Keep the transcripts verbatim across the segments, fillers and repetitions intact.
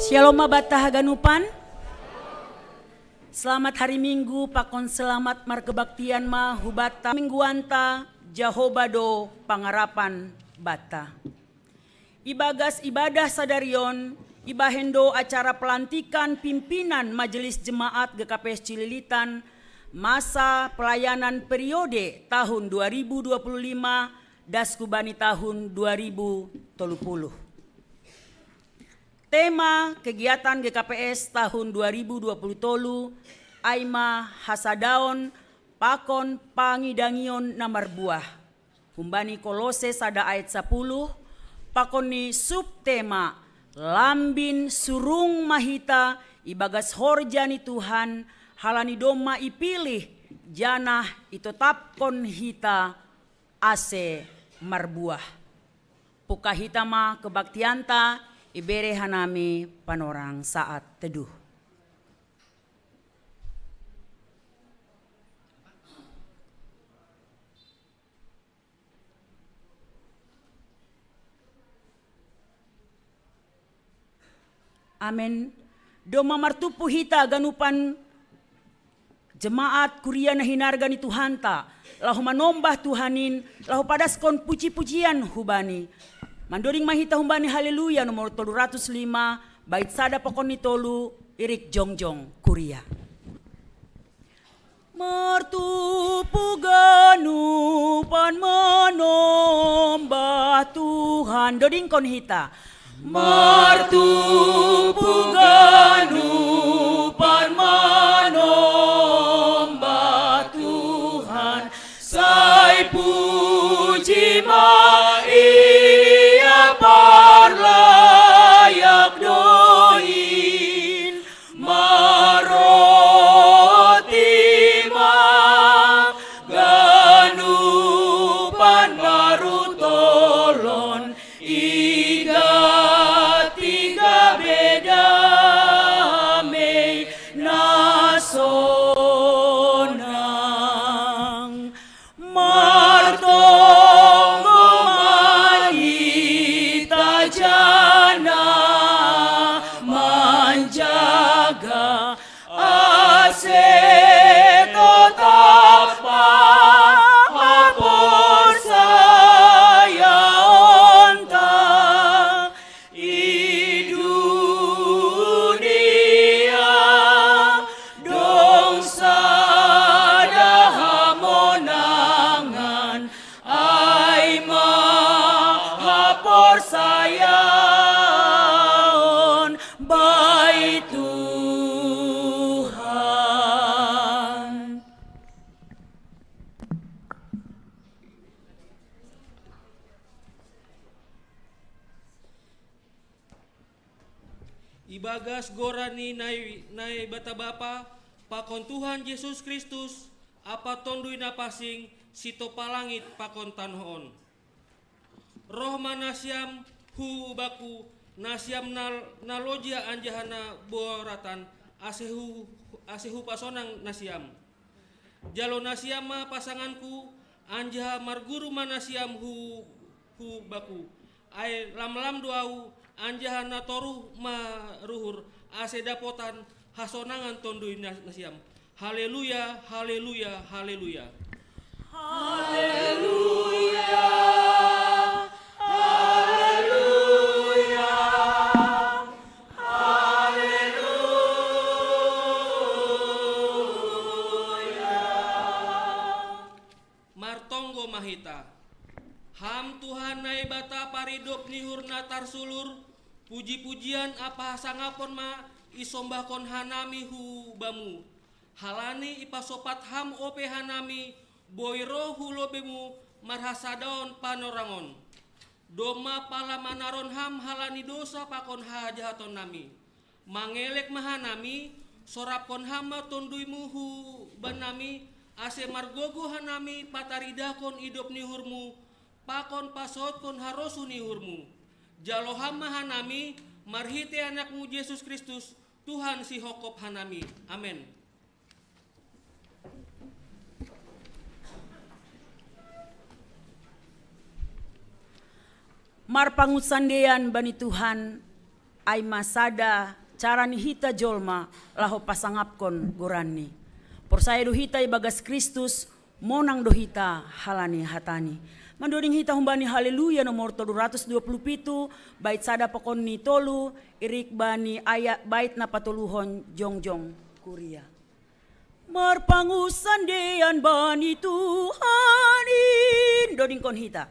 Shalom ma banta haganupan. Selamat hari Minggu pakon selamat markebaktian ma hu banta. Mingguanta Jahoba do pangarapan banta. Ibagas ibadah sadari on, ibahen do acara pelantikan pimpinan Majelis Jemaat G K P S Cililitan masa pelayanan periode tahun dua ribu dua puluh lima das hu bani tahun dua ribu tolu puluh. Tema kegiatan G K P S tahun dua ribu dua puluh tolu ai ma hasadaon pakon pangidangion na marbuah. Humbani Kolose sada ayat sapuluh, pakon ni subtema, lambin surung ma hita ibagas horja ni Tuhan, halani domma ipilih janah itotapkon hita ase marbuah. Pungka hita ma kebaktianta, ibere hanami panorang saat teduh. Amen. Domma martumpu hita ganupan jemaat kuria na hinarga ni Tuhanta, laho manombah Tuhan in, laho padaskon puji-pujian hu Bani. Mandoding ma hita humbani Haleluya nomor tolu ratus lima, bait sada pakon ni tolu, irik jongjong kuria. Martumpu ganupan manombah Tuhan. Dodingkon hita. Martumpu ganupan manombah Tuhan, sai puji ma Ia, parlayak do in. Maroti ma ganupan baru tolon, iga tiga beda mei na sonang. Martonggo ma hita janah manjaga, ase totap ma haporsayaonta. I dunia dong sada hamonangan, ai ma haporsayaon bai Tuhan. Ibagas goran ni Nai-, Naibata Bapa, pakon Tuhan Jesus Kristus, ampa Tonduy Napansing, sitompa langit pakon tanoh on. Roh ma nasiam hu bakku, nasiam na, na loja anjaha na boratan, ase hu, ase hupasonang nasiam. Jalo nasiam ma pasanganku, anjaha marguru ma nasiam hu, hu bakku. Ai lamlam do ahu, anjaha na toruh ma ruhur, ase dapotan hasonangan Tonduy na-, nasiam. Haleluya, haleluya, haleluya. Haleluya, haleluya, haleluya. Martonggo ma hita. Ham Tuhan Naibata paridop ni uhur na tarsulur, puji-pujian ampa hasangapon ma isombahkon hanami hu Bamu. Halani ipasopat Ham ope hanami, boi roh hu lobeiMu marhasadaon panorang on. Domma pala manaron Ham halani dousa pakon hajahatonnami. Mangelek ma hanami, sorapkon Ham ma TonduyMu hu bannami, ase margogoh hanami pataridahkon idop ni uhurMu, pakon pasaudkon harosuh ni uhurMu. Jalo Ham ma hanami, marhitei AnakMu Jesus Kristus, Tuhan sihophop hanami. Amen. Marpangunsandeian bani Tuhan, ai ma sada cara ni hita jolma laho pasangapkon goranni. Porsaya do hita ibagas Kristus, monang do hita halani hatani. Mandoding hita humbani Haleluya nomor tolu ratus dua puluh pitu, bait sada pakon ni tolu, irik bani ayat bait na patoluhon jongjong kuria. Marpangusan dean bani Tuhan in. Dodingkon hita.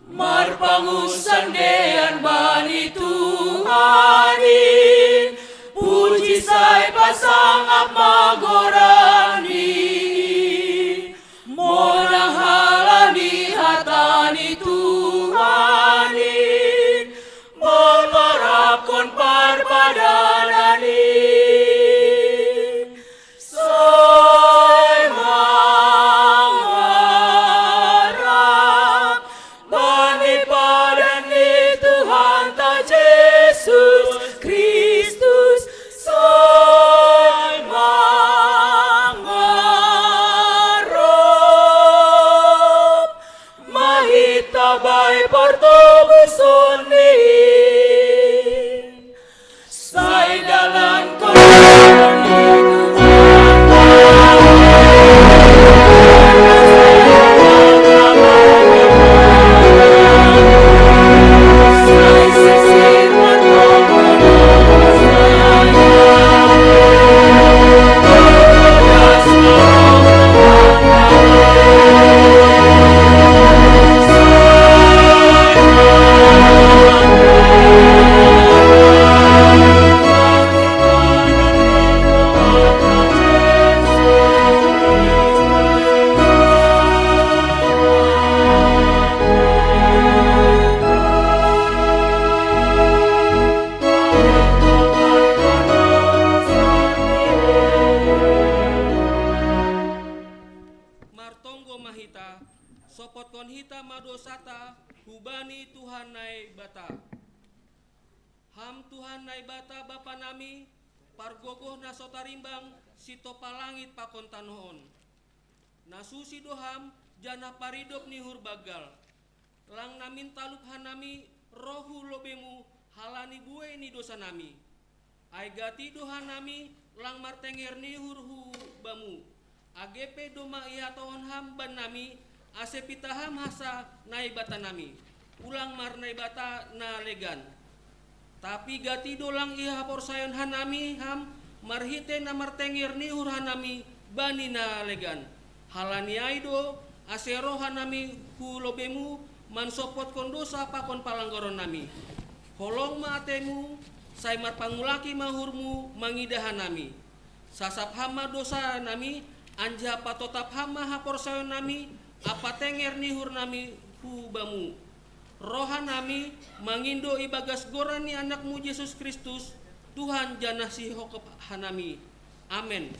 Marpangusan dean bani Tuhan in. Puji sai pasangap ma goranni. Monang halani hatani Tuhan in. Mamarapkon parpadanan in. Sai mangarap bani padan ni Tuhanta Jesus Kristus, sai mangarap ma hita bai partobuson ni. Sai dalan Martonggo ma hita, sopotkon hita ma dosata hubani Tuhan Naibata. Ham Tuhan Naibata Bapa nami, pargogoh na so tarimbang, sintopa langit pakon tanoh on. Na susi do Ham, janah paridop ni uhur banggal. Lang namin talup hanami roh hu lobeiMu halani buei ni dosanami. Ai gati do hanami lang martenger ni uhur hu Bamu. Age pe domma ihatahon Ham bannami, ase pitah Ham hansa Naibatanami, ulang marnaibata na legan. Tapi gati do lang ihaporsayaon hanami Ham marhitei na martenger ni uhur hanami bani na legan. Halani ai do, ase roh hanami hu lobeiMu mansompotkon dosa pakon palanggaronnami. Holong ma ateiMu, sai marpangulaki ma uhurMu mangidah hanami. Sasap Ham ma dosanami, anjaha patotap Ham ma haporsayaonnami ampa tenger ni uhurnami hu Bamu. Roh hanami mangindo ibagas goran ni AnakMu Jesus Kristus, Tuhan janah Sihongkop hanami. Amen.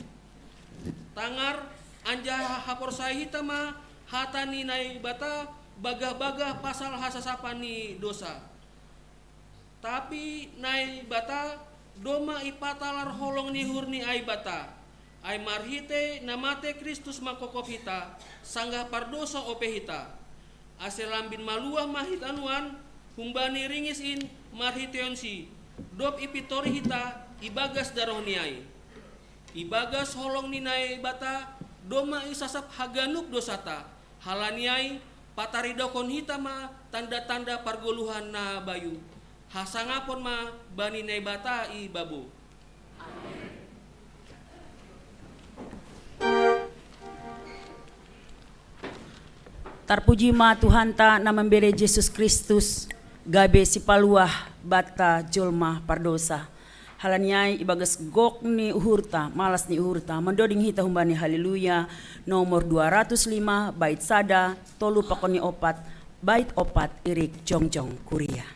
Tangar, anjaha haporsaya hita ma hata ni Naibata bagah-bagah pasal hasasapan ni dosa. Tapi Naibata domma ipatalar holong ni uhur ni Naibata, ai marhitei na matei Kristus mangkopkop hita, sanggah pardosa ope hita. Ase lambin maluah ma hita nuan humbani ringis in marhiteionSi, dob ipintori hita ibagas darohNi ai. Ibagas holong ni Naibata domma isasap haganup dosata. Halani ai, pataridaohkon hita ma tanda-tanda pargoluhan na bayu. Hasangapon ma bani Naibata i babo. Tarpuji ma Tuhanta na mambere Jesus Kristus, gabe sipaluah banta jolma pardosa. Halani ai ibagas gok ni uhurta, malas ni uhurta, mandoding hita humbani Haleluya nomor dua ratus lima, bait sada, tolu pakon ni opat, bait opat, irik jongjong kuria.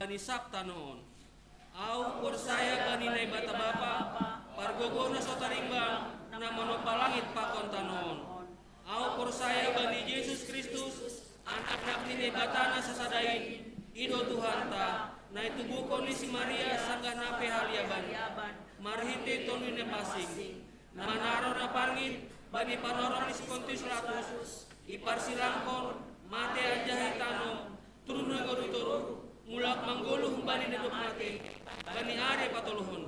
bani sab tanoh on. Ahu porsaya bani Naibata Bapa, pargogoh na so tarimbang, na manompa langit pakon tanoh on. Ahu porsaya bani Jesus Kristus, Anak ni Naibata na sasada in, i do Tuhanta, na itubuhkon ni si Maria sanggah na pe haliaban, marhitei Tonduy Napansing, na manaron na parngit bani panorang ni si Pontius Pilatus, iparsilangkon, matei anjaha itanom, turun nanggo di toruh, mulak manggoluh humbani na dob matei, bani ari patoluhon.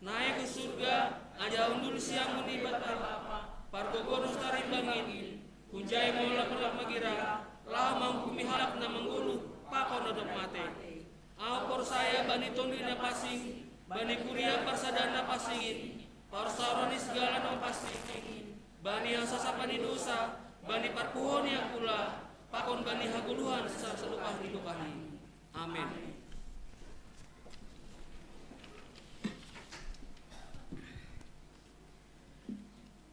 Naik hu surga, anjaha hundul siamun ni Naibata Bapa, pargogoh na so tarimbang in, hunjai mulak-mulak magira, laho manguhumi halak na manggoluh pakon na dob matei. Ahu porsaya bani Tonduy Napansing, bani kuria parsadaan na pansing in, parsaoran ni sagala na pansing in, bani hasasapan ni dousa, bani parpuhoon ni angkula, pakon bani hagoluhan sasada sadokah ni dokah in. Amen.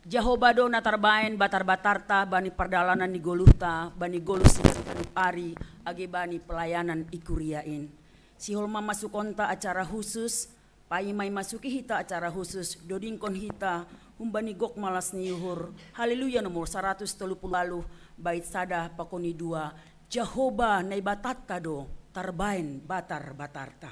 Jahowa do na tarbahen batar-batarta bani pardalanan ni goluhta, bani goluh siganup ari, age bani pelayanan i kuria in. Sihol ma masukonta acara husus, paima imasuki hita acara husus, dodingkon hita humbani gok malas ni uhur, Haleluya nomor saratus tolu puluh ualuh, bait sada pakon i dua, Jahowa Naibatanta do tarbahen batar-batarta.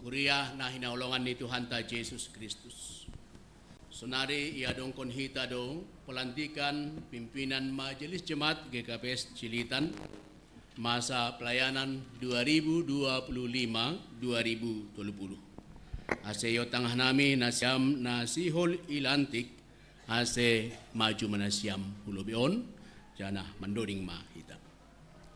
Kuria na hinaholongan ni Tuhanta Jesus Kristus. Sonari iadongkon hita do pelantikan pimpinan Majelis Jemaat G K P S Cililitan, masa pelayanan dua ribu dua puluh lima dua ribu tolu puluh. Ase iot tangah nami nasiam na sihol ilantik, ase maju ma nasiam hu lobei on, janah mandoding ma hita.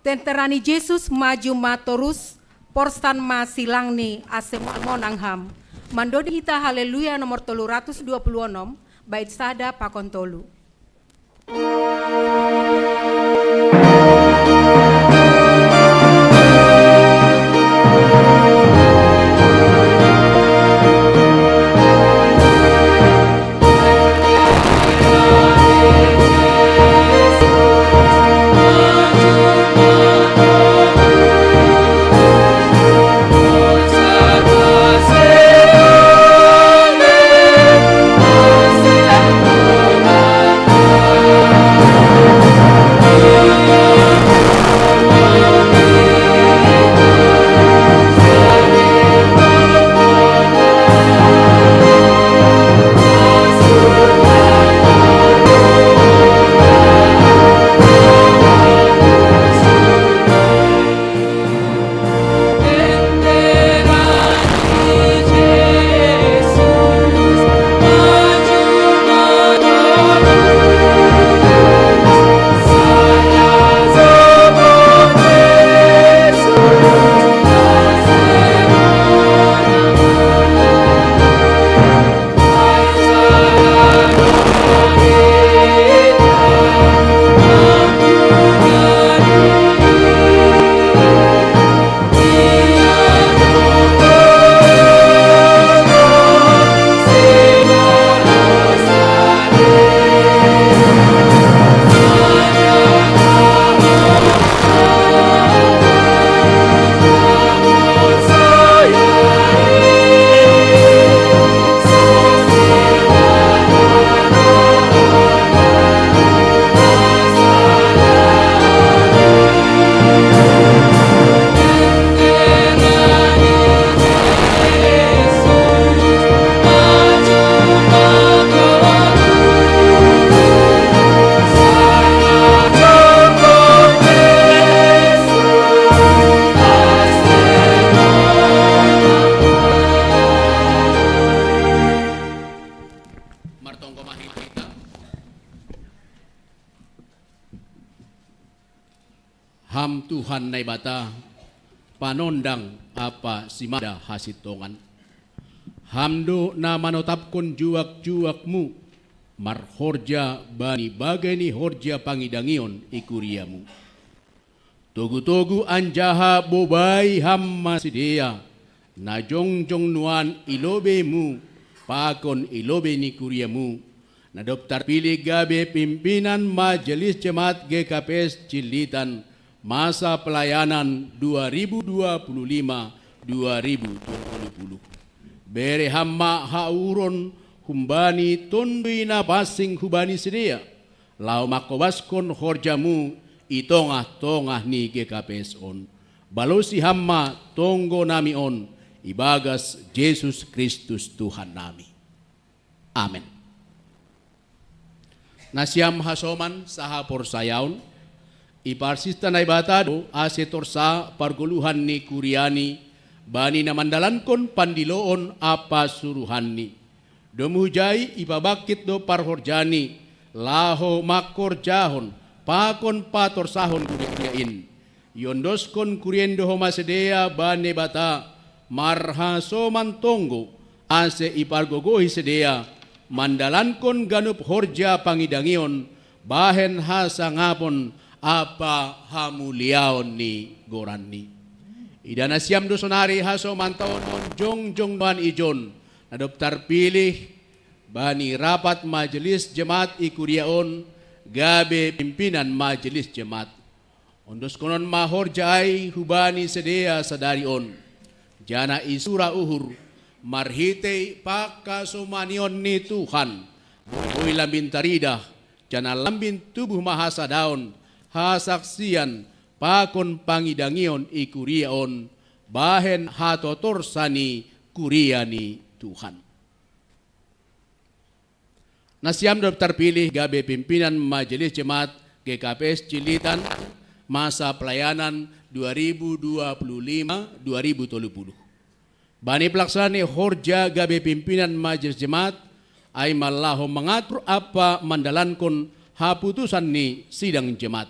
Tentera ni Jesus maju ma torus, porsan ma silangni ase monang-monang ham. Mandoding hita Haleluya nomor tolu ratus dua puluh onom, bait sada pakon tolu. Ham Tuhan Naibata, panondang apa simada hasintongan. Ham do na manotapkon juak-juakmu, marhorja bani bagai ni horja pangidangion i kuriamu. Togu-togu anjaha bobai ham ma sidea, na jongjong nuan i lobeimu, pakon i lobei ni kuriamu, na dob tarpilih gabe pimpinan Majelis Jemaat G K P S Cililitan masa pelayanan dua ribu dua puluh lima, dua ribu dua puluh. Bere ham ma hauhuron humbani Tonduy Napansing hubani sidea, laho mangkobaskon horjamu i tongah-tongah ni G K P S on. Balosi ham ma tonggo nami on ibagas Jesus Kristus Tuhan nami. Amen. Nasiam hasoman sahaporsayaon, iparsista Naibata do ase torsa pargoluhan ni kuriaNi bani na mandalankon pandiloon ampa suruhanNi. Domu hujai ipabangkit do parhorjaNi, laho mangkorjahon pakon patorsahon kuria in. Iondoskon kuria in do homa sidea bani Naibata marhasoman tonggo, ase ipargogohi sidea mandalankon ganup horja pangidangion bahen hasangapon ampa hamuliaon ni goranNi. Ida nasiam do sonari hasomanta on jongjong nuan ijon, na dob tarpilih bani rapat majelis jemaat i kuria on gabe pimpinan majelis jemaat. Ondoskononma horja ai hubani sidea sadari on, janah isura uhur marhitei pangkasomanion ni Tuhan, boi lambin taridah, janah lambin tubuh ma hasadaon, hasaksian, pakon pangidangion i kuria on, bahen hatotorsa ni kuria ni Tuhan. Nasiam dob tarpilih gabe pimpinan majelis jemaat G K P S Cililitan masa pelayanan dua ribu dua puluh lima, dua ribu tolu puluh. Bani pelaksanaan ni horja gabe pimpinan majelis jemaat, ai ma laho mangatur ampa mandalankon haputusan ni sidang jemaat.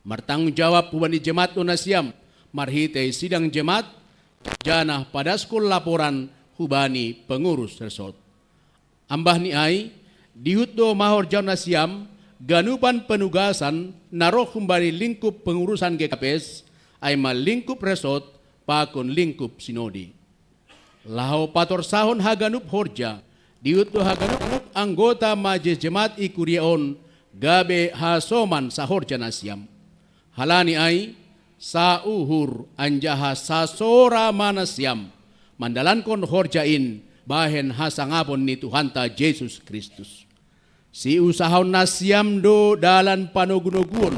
Martanggung jawab hubani jemaat do nasiam marhitei sidang jemaat, janah padaskon laporan hubani pengurus resort. Ambah ni ai, dihut do mahorjahon nasiam ganupan penugasan na roh humbani lingkup pengurusan G K P S, ai ma lingkup resort pakon lingkup sinode. Laho patorsahon haganup horja, dihut do haganup anggota majelis jemaat i kuria on gabe hasoman sahorja nasiam. Halani ai, sauhur anjaha sasora ma nasiam mandalankon horja in bahen hasangapon ni Tuhanta Jesus Kristus. Siusahahon nasiam do dalan panogunoguon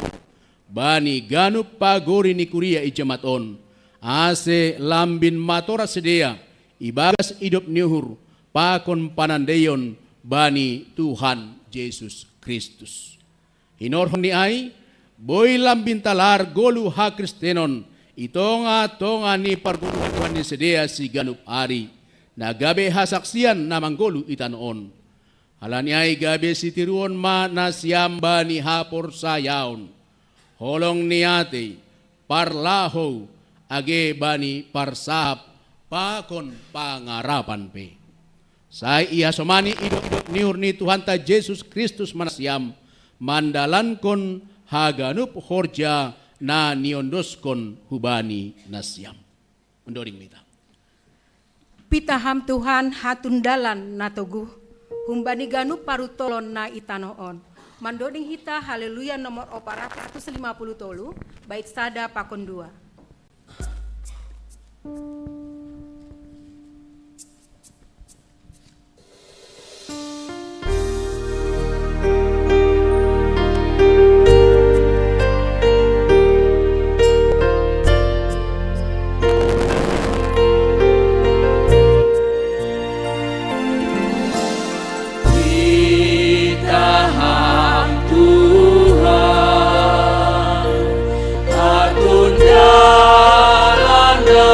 bani ganup pagori ni kuria i jemaat on, ase lambin matoras sidea ibagas idop ni uhur pakon panandaion bani Tuhan Jesus Kristus. Hinorhon ni ai, boi lambin talar goluh hakristenon i tongah-tongah ni pargoluhan ni sidea siganup ari, na gabe hasaksian na manggoluh i tanoh on. Halani ai gabe sitiruon ma nasiam bani haporsayaon, holong ni atei, parlahou, age bani parsahap pakon pangarapan pe. Sai ihasomani idop-idop ni uhur ni Tuhanta Jesus Kristus ma nasiam mandalankon haganup horja na niondoskon hubani nasiam. Mandoding ma hita. Pitah Ham Tuhan hatundalan na toguh humbani ganup paruntolon na i tanoh on. Mandoding hita Haleluya nomor opat ratus lima puluh tolu, bait sada pakon dua. Pitah Ham Tuhan, hatundalan na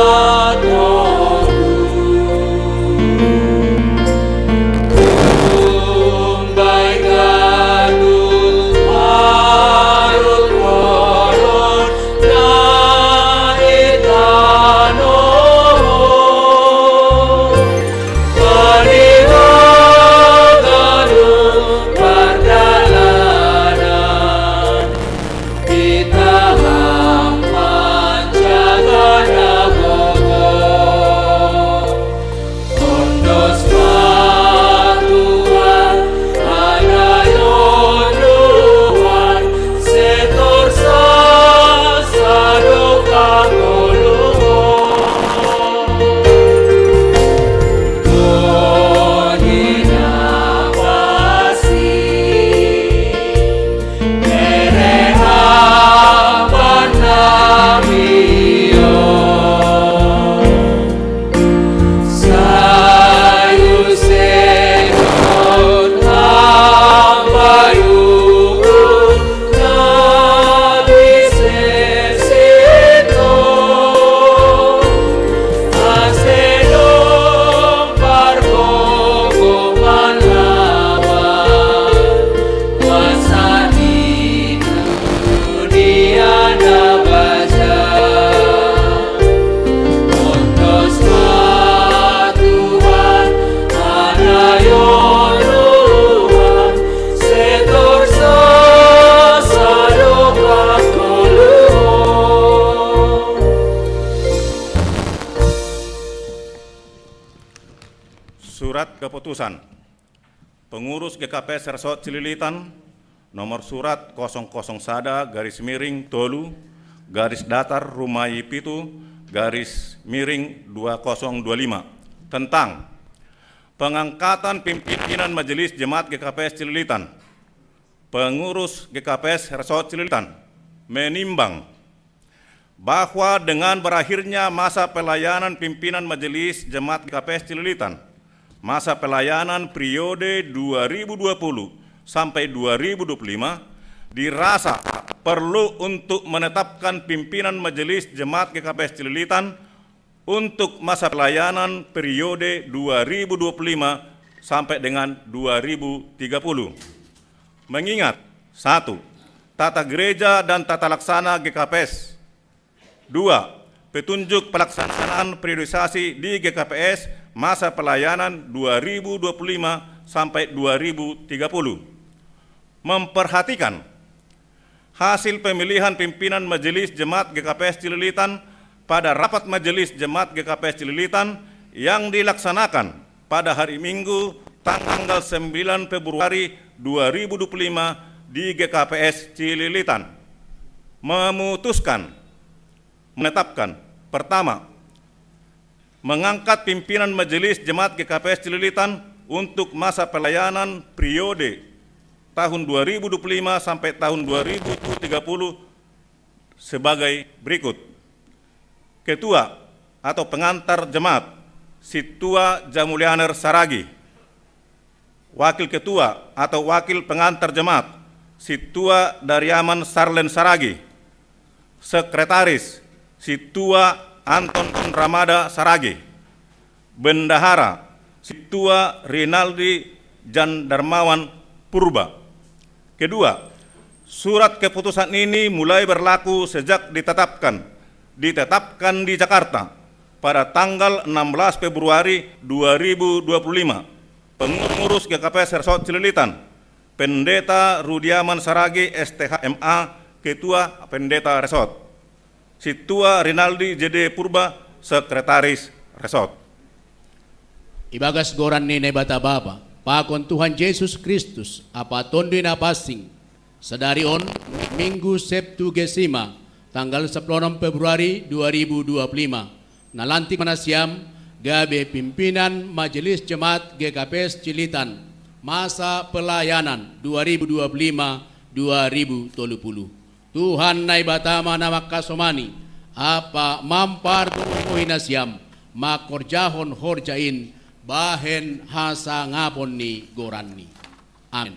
Keputusan Pengurus G K P S Resort Cililitan, nomor surat kosong kosong sada garis miring tolu garis datar rumai pitu garis miring dua kosong dua lima, tentang pengangkatan pimpinan Majelis Jemaat G K P S Cililitan. Pengurus G K P S Resort Cililitan menimbang bahwa dengan berakhirnya masa pelayanan pimpinan Majelis Jemaat G K P S Cililitan, masa pelayanan periode dua ribu dua puluh sampai dua ribu dua puluh lima, dirasa perlu untuk menetapkan pimpinan Majelis Jemaat G K P S Cililitan untuk masa pelayanan periode dua ribu dua puluh lima sampai dengan dua ribu tiga puluh. Mengingat, satu, tata gereja dan tata laksana G K P S. Dua, petunjuk pelaksanaan periodisasi di G K P S masa pelayanan dua ribu dua puluh lima sampai dua ribu tiga puluh. Memperhatikan hasil pemilihan pimpinan Majelis Jemaat G K P S Cililitan pada rapat Majelis Jemaat G K P S Cililitan yang dilaksanakan pada hari Minggu, tanggal sembilan Februari dua ribu dua puluh lima, di G K P S Cililitan. Memutuskan, menetapkan, pertama, mengangkat pimpinan Majelis Jemaat G K P S Cililitan untuk masa pelayanan periode tahun dua ribu dua puluh lima sampai tahun dua ribu tiga puluh sebagai berikut. Ketua atau pengantar jemaat, Situa Jamulianer Saragi. Wakil ketua atau wakil pengantar jemaat, Situa Dariaman Sarlen Saragi. Sekretaris, Situa Anton Ramada Saragi. Bendahara, Situa Rinaldi Jandarmawan Purba. Kedua, surat keputusan ini mulai berlaku sejak ditetapkan, ditetapkan di Jakarta pada tanggal enam belas Februari dua ribu dua puluh lima. Pengurus G K P S Resort Cililitan, Pendeta Rudiaman Saragi, S T H M A, Ketua Pendeta Resort. Situa Rinaldi J D Purba, Sekretaris Resort. Ibagas goran ni Naibata Bapa, pakon Tuhan Jesus Kristus, Ampa Tonduy Napansing, sadari on, Minggu Septuagesima, tanggal sepuluh Februari dua ribu dua puluh lima, nalantik ma nasiam gabe pimpinan Majelis Jemaat G K P S Cililitan, masa pelayanan dua ribu dua puluh lima dua ribu tolu puluh. Tuhan Naibata ma na mangkasomani, Ampa mampargogohi nasiam, mangkorjahon horja in, bahen hasangapon ni goranni. Amen.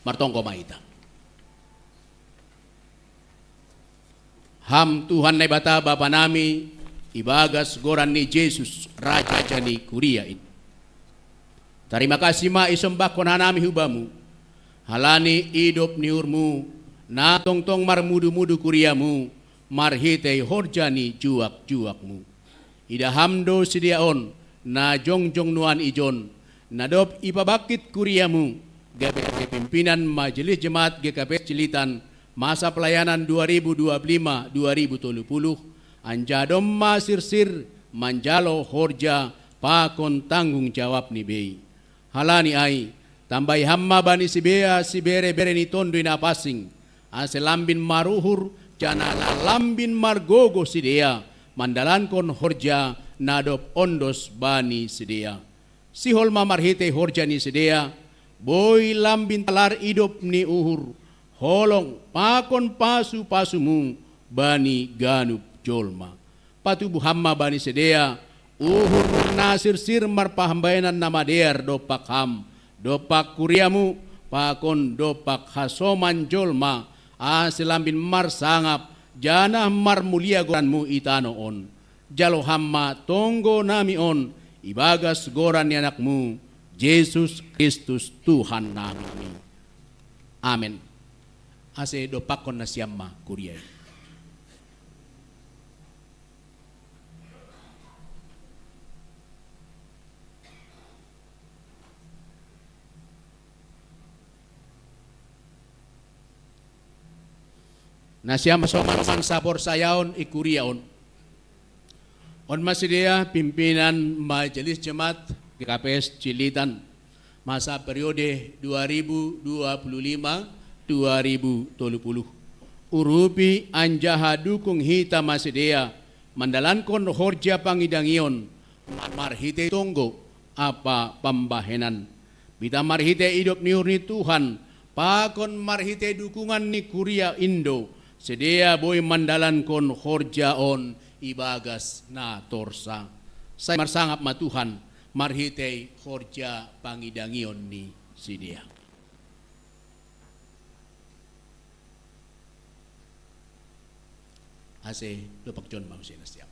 Martonggo ma hita. Ham Tuhan Naibata Bapa nami, ibagas goran ni Jesus, Raja ni kuria in. Tarima kasih ma isombahkon hanami hu Bamu, halani idop ni uhurMu, na tongtong marmudu-mudu kuriaMu, marhitei horja ni juak-juakMu. Ida Ham do sidea on, na jongjong nuan ijon, na dob ipabangkit kuriaMu, gabe pimpinan Majelis Jemaat G K P S Cililitan, masa pelayanan dua ribu dua puluh lima dua ribu tolu puluh, anjaha domma sirsir manjalo horja pakon tanggung jawabni bei. Halani ai, tambai Ham ma bani sidea sibere-bere ni Tonduy Napansing, ase lambin maruhur, janah lambin margogoh sidea, mandalankon horja na dob ondos bani sidea. Sihol ma marhitei horja ni sidea, boi lambin talar idop ni uhur, holong pakon pasu-pasuMu bani ganup jolma. Patubuh Ham ma bani sidea uhur na sirsir marpahambahenan na madear dompak Ham, dompak kuriaMu, pakon dompak hasoman jolma, ase lambin marsangap, janah marmulia goranMu i tanoh on. Jalo Ham ma tonggo nami on, ibagas goran ni AnakMu, Jesus Kristus Tuhan nami. Amen. Ase dompakkon nasiam ma kuria i. Nasiam hasoman saporsayaon i kuria on. On ma sidea pimpinan Majelis Jemaat G K P S Cililitan, masa periode dua ribu dua puluh lima dua ribu tolu puluh. Urupi anjaha dukung hita ma sidea mandalankon horja pangidangion, marhitei tonggo ampa pambahenan. Bita marhitei idop ni uhur ni Tuhan, pakon marhitei dukungan ni Kuria Indo, sidea boi mandalankon horja on ibagas na torsa. Sai marsangap ma Tuhan marhitei horja pangidangion ni sidea. Ase, lupak John, mau sih nasiam.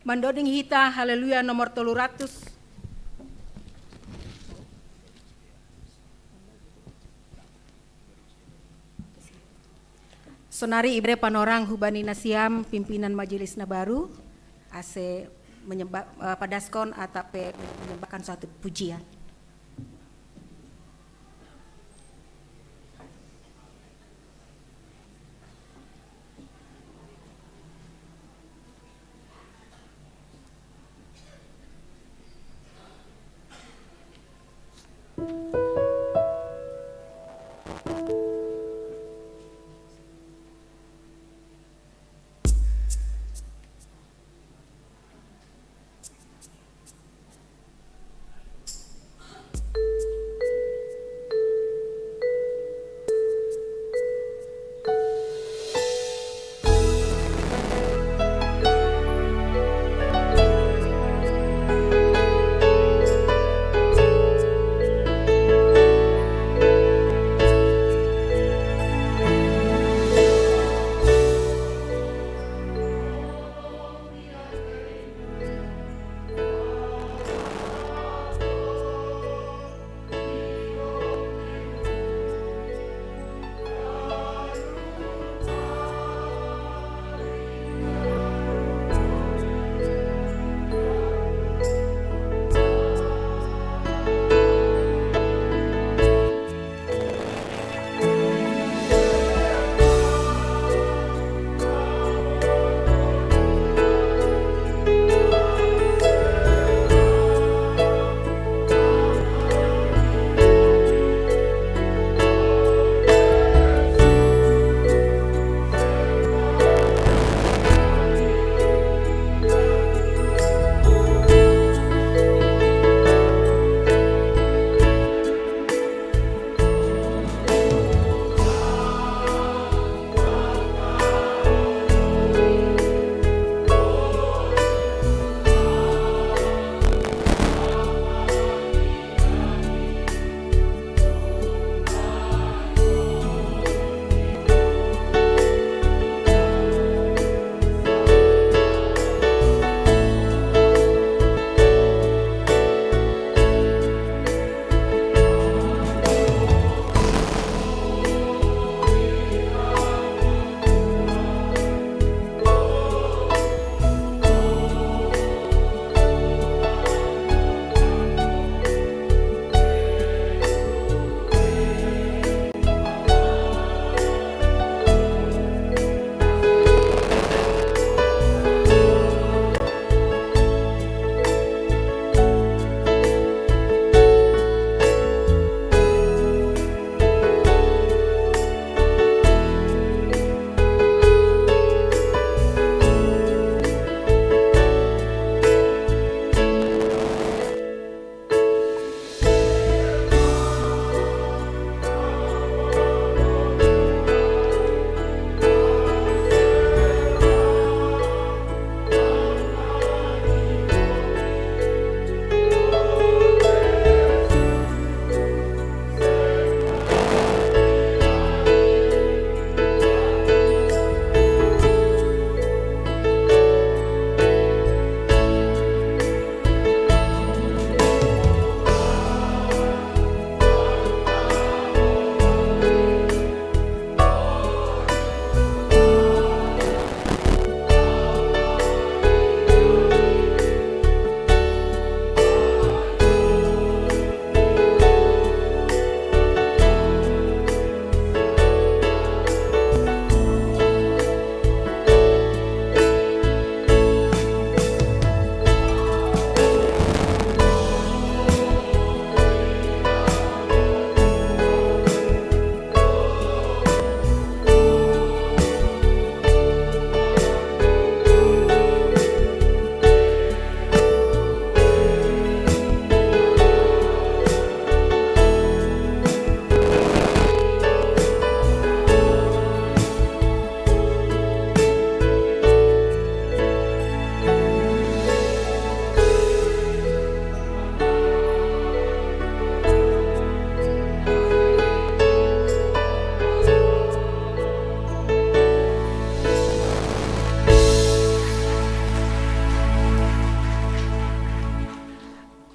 Mandoding hita Haleluya nomor tolu ratus. Sonari ibere panorang hubani nasiam pimpinan majelis na baru, ase menyemba-, eh, padaskon atape menyembahkan suatu pujian.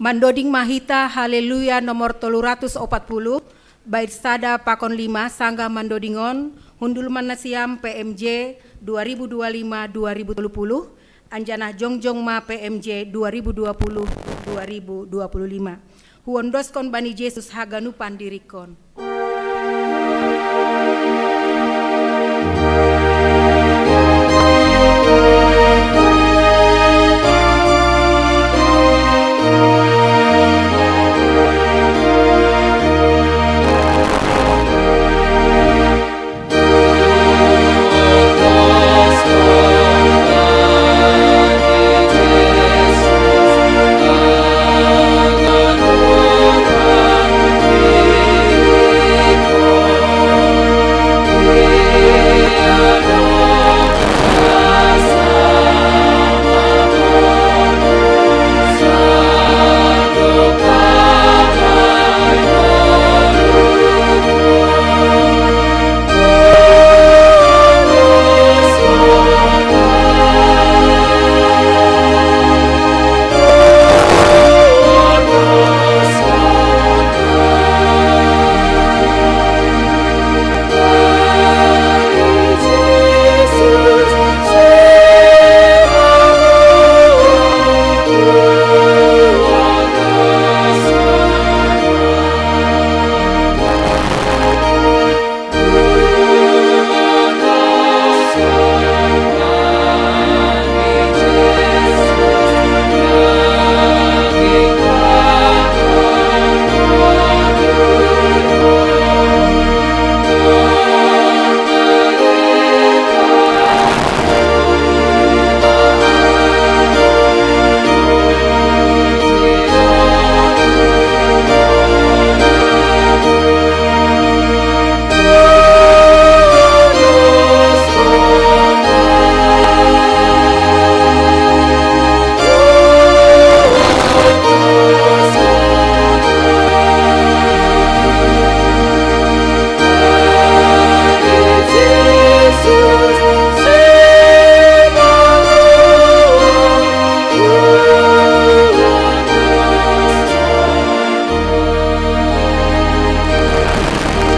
Mandoding ma hita Haleluya nomor tolu ratus opat puluh, bait sada pakon lima, sanggah mandodingon, hundul ma nasiam P M J dua ribu dua lima dua ribu tolu puluh, anjanah jongjong ma P M J dua ribu dua puluh dua ribu dua puluh lima. Huondoskon bani Jesus haganupan dirikon.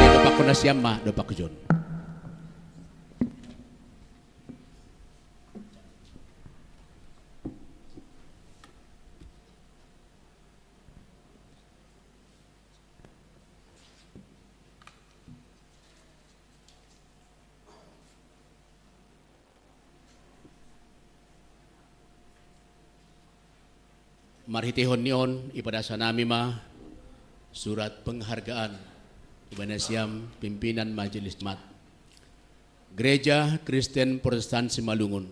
Dopak ko nasiam ma, dopak ko John. Marhiteihon ni on, ipadasa nami ma surat penghargaan ibana siam pimpinan Majelis Jemaat Gereja Kristen Protestan Simalungun.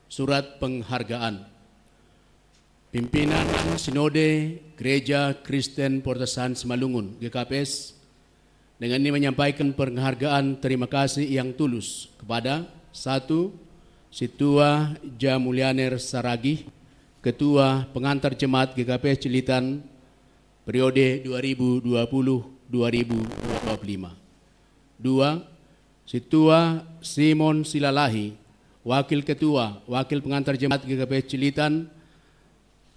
Surat penghargaan. Pimpinan Sinode Gereja Kristen Protestan Simalungun, G K P S, dengan ini menyampaikan penghargaan terima kasih yang tulus kepada: satu, Sintua Jamulianer Saragih, Ketua Pengantar Jemaat G K P S Cilitan periode dua ribu dua puluh dua ribu dua puluh lima. Dua, Sintua Simon Silalahi, Wakil Ketua, Wakil Pengantar Jemaat G K P S Cilitan,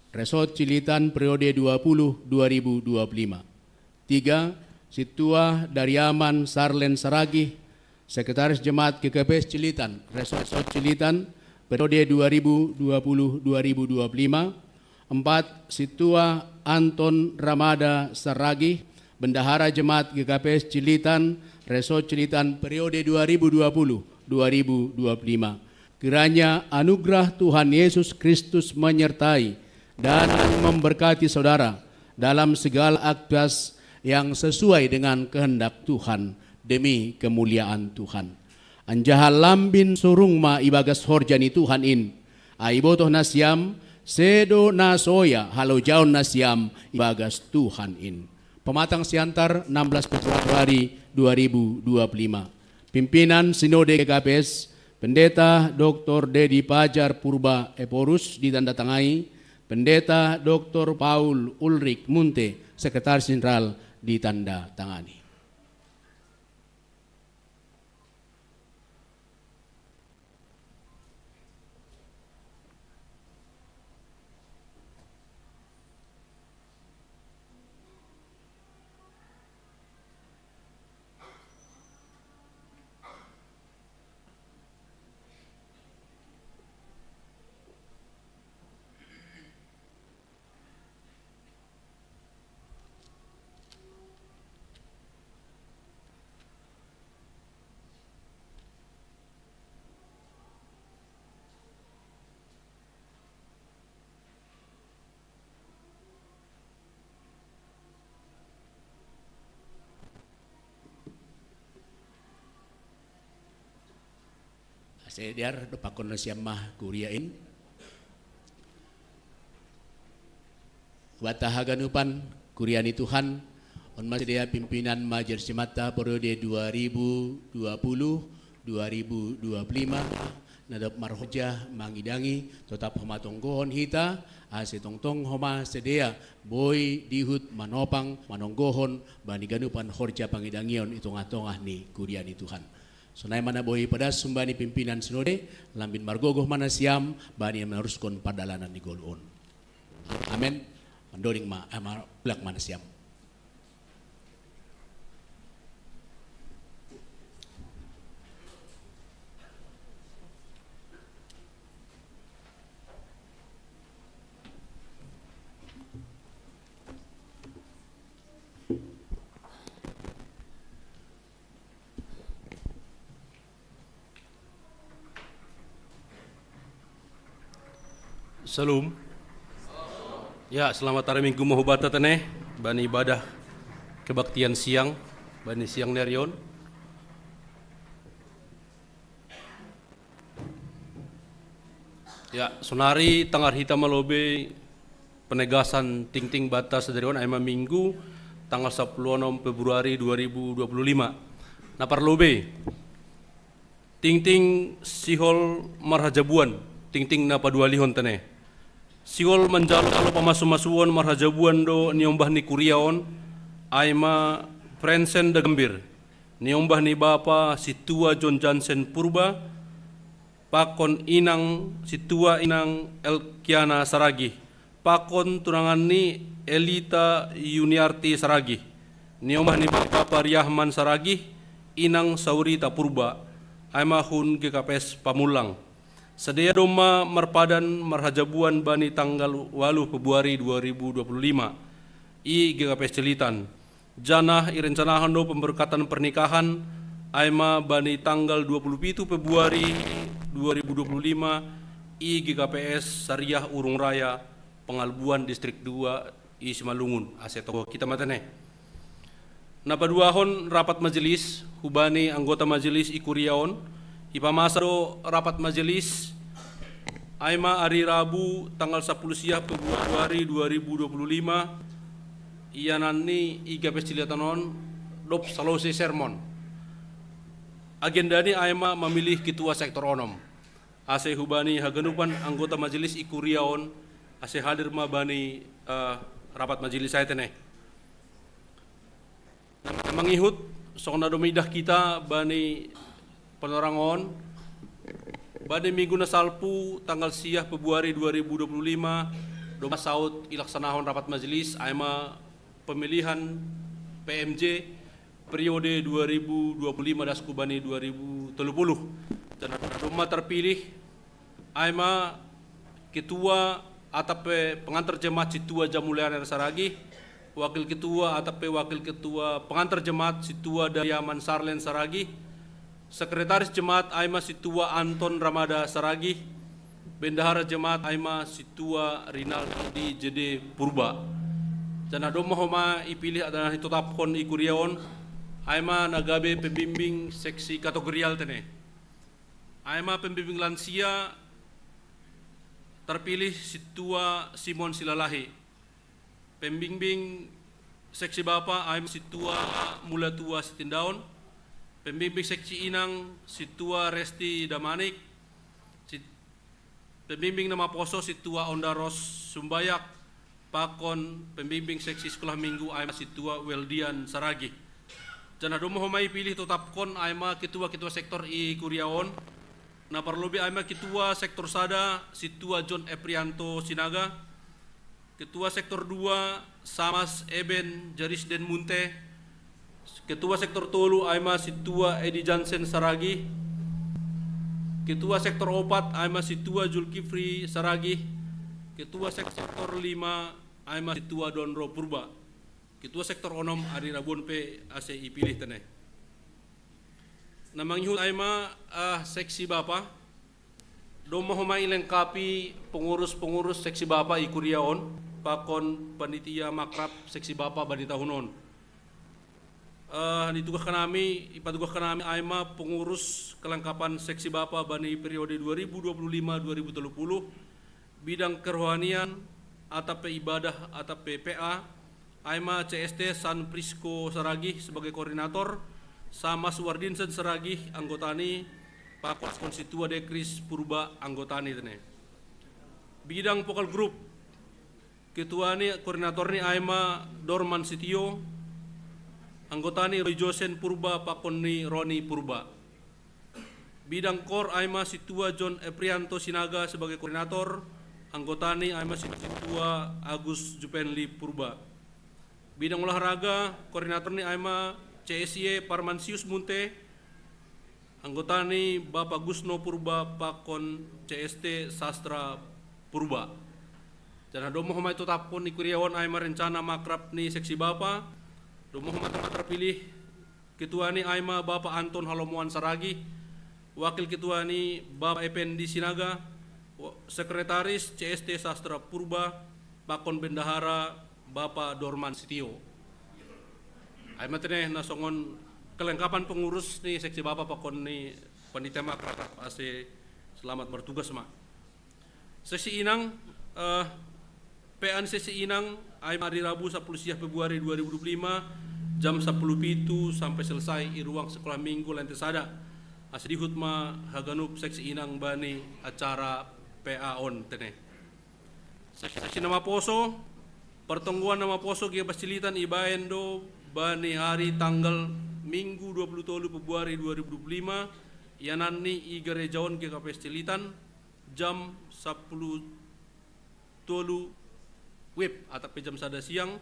Resort Cilitan periode dua puluh dua ribu dua puluh lima. Tiga, Sintua Dariaman Sarlen Saragih, Sekretaris Jemaat G K P S Cilitan, Resort Cilitan periode dua ribu dua puluh dua ribu dua puluh lima. Empat, Sintua Anton Ramada Saragih, Bendahara Jemaat G K P S Cilitan, Resort Cilitan periode dua ribu dua puluh dua ribu dua puluh lima. Kiranya anugerah Tuhan Yesus Kristus menyertai dan memberkati saudara dalam segala aktivitas yang sesuai dengan kehendak Tuhan, demi kemuliaan Tuhan. Anjaha lambin surung ma ibagas horja ni Tuhan in. Ai ibotoh nasiam, sedo na soya halojaon nasiam ibagas Tuhan in. Pematang Siantar, enam belas Februari dua ribu dua puluh lima. Pimpinan Sinode G K P S, Pendeta Doktor Dedi Pajar Purba Ephorus, ditandatangani Pendeta Doktor Paul Ulrich Munte, Sekretaris Jenderal, ditandatangani. Sedear do pakon no siam ma kuria in. Wata haganupan kuria ni Tuhan, on ma sidea pimpinan majelis jemaat ta periode dua ribu dua puluh, dua ribu dua puluh lima, na dob marhorja mangidangi, totap homa tonggohon hita, ase tongtong homa sidea boi dihut manopang manonggohon bani ganupan horja pangidangion i tongah-tongah ni kuria ni Tuhan. Sonai ma na boi padas humbani pimpinan sinode, lambin margogoh ma nasiam bani maneruskon pardalanan ni goluh on. Amen. Mandoding ma, eh, ma-, mulak ma nasiam. Shalom. Ya, selamat hari Minggu ma hubanta tene, bani ibadah kebaktian siang, bani siang ni ari on. Ya, sonari tangar hita ma lobei penegasan tingting banta sadari on, ai ma Minggu tanggal sapuluh onom Februari dua ribu dua puluh lima. Na parlobei, tingting sihol marhajabuan, tingting na paduahalihon tene. Sihol manjalo pamasu-masuon marhajabuan do niombah ni kuria on, ai ma Prensen da Gambir, niombah ni bapa sintua John Jansen Purba, pakon inang sintua inang Elkiana Saragih, pakon tunangan ni Elita Yuniarti Saragih, niombah ni bapa Riahman Saragih, inang Saurita Purba, ai ma hun G K P S Pamulang. Sidea domma marpadan marhajabuan bani tanggal ualuh Februari dua ribu dua puluh lima i G K P S Cilitan. Janah irencanahon do pemberkatan pernikahan, ai ma bani tanggal dua puluh pitu Februari dua ribu dua puluh lima i G K P S Sariah Urung Raya, Pengalbuan Distrik dua i Simalungun, ase tonggohon hita ma tene. Na paduahon rapat majelis, hubani anggota majelis i kuria on, ipamasa do rapat majelis, ai ma ari Rabu tanggal sapuluh siah Februari dua ribu dua puluh lima, iananni i G K P S Cilitan on, dob salose sermon. Agendani ai ma mamilih ketua sektor onom. Ase hubani haganupan anggota majelis i kuria on, ase hadir ma bani, eh, rapat majelis ai tene. Na mangihut, songon na domidah hita bani panorang on, bani Minggu na salpu tanggal siah Februari dua ribu dua puluh lima, domma saut ilaksanahon rapat majelis, ai ma pemilihan P M J periode dua ribu dua puluh lima dasku bani dua ribu tolu puluh. Janah na domma tarpilih, ai ma ketua atap pe pengantar jemaat sintua Jamuliana Saragih, wakil ketua atap pe wakil ketua pengantar jemaat sintua Dariaman Sarlen Saragih, sekretaris jemaat ai ma sintua Anton Ramada Saragih, bendahara jemaat ai ma sintua Rinaldi J D Purba. Janah domma homa ipilih atau na itotapkon i kuria on, ai ma na gabe pembimbing seksi kategorial tene. Ai ma pembimbing lansia tarpilih sintua Simon Silalahi. Pembimbing seksi bapa ai ma sintua Mulatua Sitindaon. Pembimbing seksi inang sintua Resti Damanik. Si-, pembimbing na maposo sintua Onda Ros Sumbayak. Pakon pembimbing seksi sekolah minggu ai ma sintua Weldian Saragih. Janah domma homa ipilih totapkon ai ma ketua-ketua sektor i kuria on. Na parlobei ai ma ketua sektor sada sintua John Eprianto Sinaga, ketua sektor dua Samas Eben Jarisden Munte, ketua sektor tolu ai ma sintua Edi Jansen Saragih, ketua sektor opat ai ma sintua Julkifri Saragih, ketua sektor lima ai ma sintua Donro Purba, ketua sektor onom ari Rabu on pe ase ipilih tene. Na mangihut ai ma, ah, seksi bapa. Domma homa ilengkapi pengurus-pengurus seksi bapa i kuria on, pakon panitia makrab seksi bapa bani tahun on. Eh, nitugahkan nami, ipatugahkan nami ai ma pengurus kelengkapan seksi bapa bani periode dua ribu dua puluh lima dua ribu tiga puluh, bidang kerohanian, atap pe ibadah, atap pe P A, ai ma C S T San Prisco Saragih sebagai koordinator, sama Suwardinsen Saragih anggota ni, pakon Konsitua Dekris Purba anggota ni tene. Bidang vokal grup, ketua ni, koordinator ni ai ma Dorman Sitio, anggota ni Roy Josen Purba pakon ni Roni Purba. Bidang kor ai ma Situa John Eprianto Sinaga sebagai koordinator, anggota ni ai ma Situa Agus Jupenli Purba. Bidang olahraga, koordinator ni ai ma C S Y Parmansius Munte, anggota ni Bapak Gusno Purba pakon C S T Sastra Purba. Janah domma homa itotapkon ni kuria on ai ma rencana makrab ni seksi bapa, domma homa terpilih ketua ni ai ma Bapak Anton Halomoan Saragih, wakil ketua ni Bapak Ependi Sinaga, wa-, sekretaris C S T Sastra Purba, pakon bendahara Bapak Dorman Sitio. Ai ma tene na songon kelengkapan pengurus ni seksi bapa pakon ni panitia makrab, ase selamat bertugas ma. Seksi inang, eh, P A ni seksi inang, ai ma ari Rabu sapuluh siah Februari dua ribu dua puluh lima, jam sapuluh pitu sampai selesai i ruang sekolah minggu lantai sada. Ase diihut ma haganup seksi inang bani acara P A on tene. Seksi, seksi na maposo, pertonggoan na maposo Gia Pascilitan ibaen do bani ari tanggal Minggu dua puluh tolu Februari dua ribu dua puluh lima, iananni i gareja on Gia Pascilitan, jam sapuluh tolu wib, atap pe jam sada siang.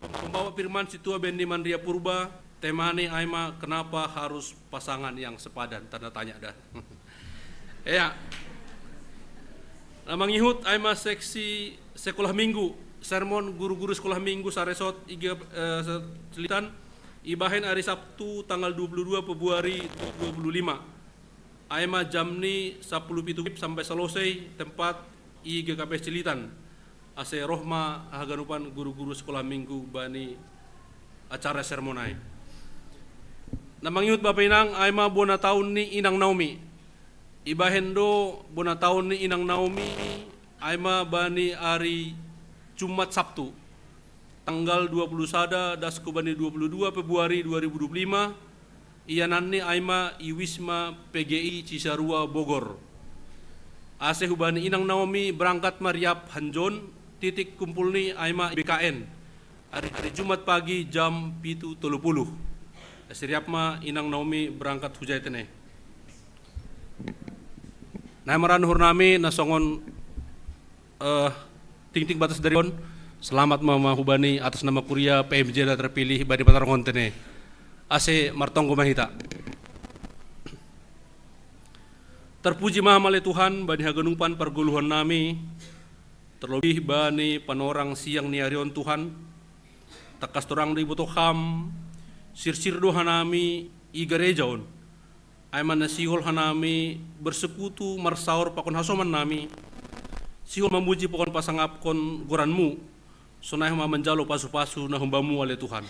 Pembawa firman Situa Benny Mandria Purba, tema ni ai ma kenapa harus pasangan yang sepadan, tanda tanya dah. Ya. Na mangihut ai ma seksi sekolah minggu, sermon guru-guru sekolah minggu saresort i Gia, eh, Pascilitan, ibahen ari Sabtu tanggal dua puluh dua Februari dua puluh lima. Ai ma jam ni sapuluh pitu wib sampai selesai, tempat i G K P Pascilitan. Ase roh ma haganupan guru-guru sekolah minggu bani acara sermon ai. Na mangihut bapa inang, ai ma bona taun ni inang Naomi. Ibahen do bona taun ni inang Naomi, ai ma bani ari Jumat Sabtu, tanggal dua puluh sada das hu bani dua puluh dua Februari dua ribu dua puluh lima, iananni ai ma i Wisma P G I Cisarua Bogor. Ase hubani inang Naomi berangkat ma riap hanjon, titik kumpul ni ai ma B K N. Ari, ari Jumat pagi jam pitu tolu puluh. Ase riap ma inang Naomi berangkat hujai tene. Na ai ma ra uhur nami na songon eh, tingting batas dari on, selamat ma, ma hubani atas nama kuria P M J na terpilih bani patarongon tene. Ase martonggo ma hita. Terpuji ma Ham ale Tuhan bani haganupan pargoluhan nami, terlebih bani panorang siang ni ari on Tuhan, tangkas torang do iboto Ham, sirsir do hanami i gareja on. Ai ma na sihol hanami bersekutu marsaor pakon hasoman nami, sihol mamuji pakon pasangapkon goranmu, sonai homa manjalo pasu-pasu na humbamu ale Tuhan.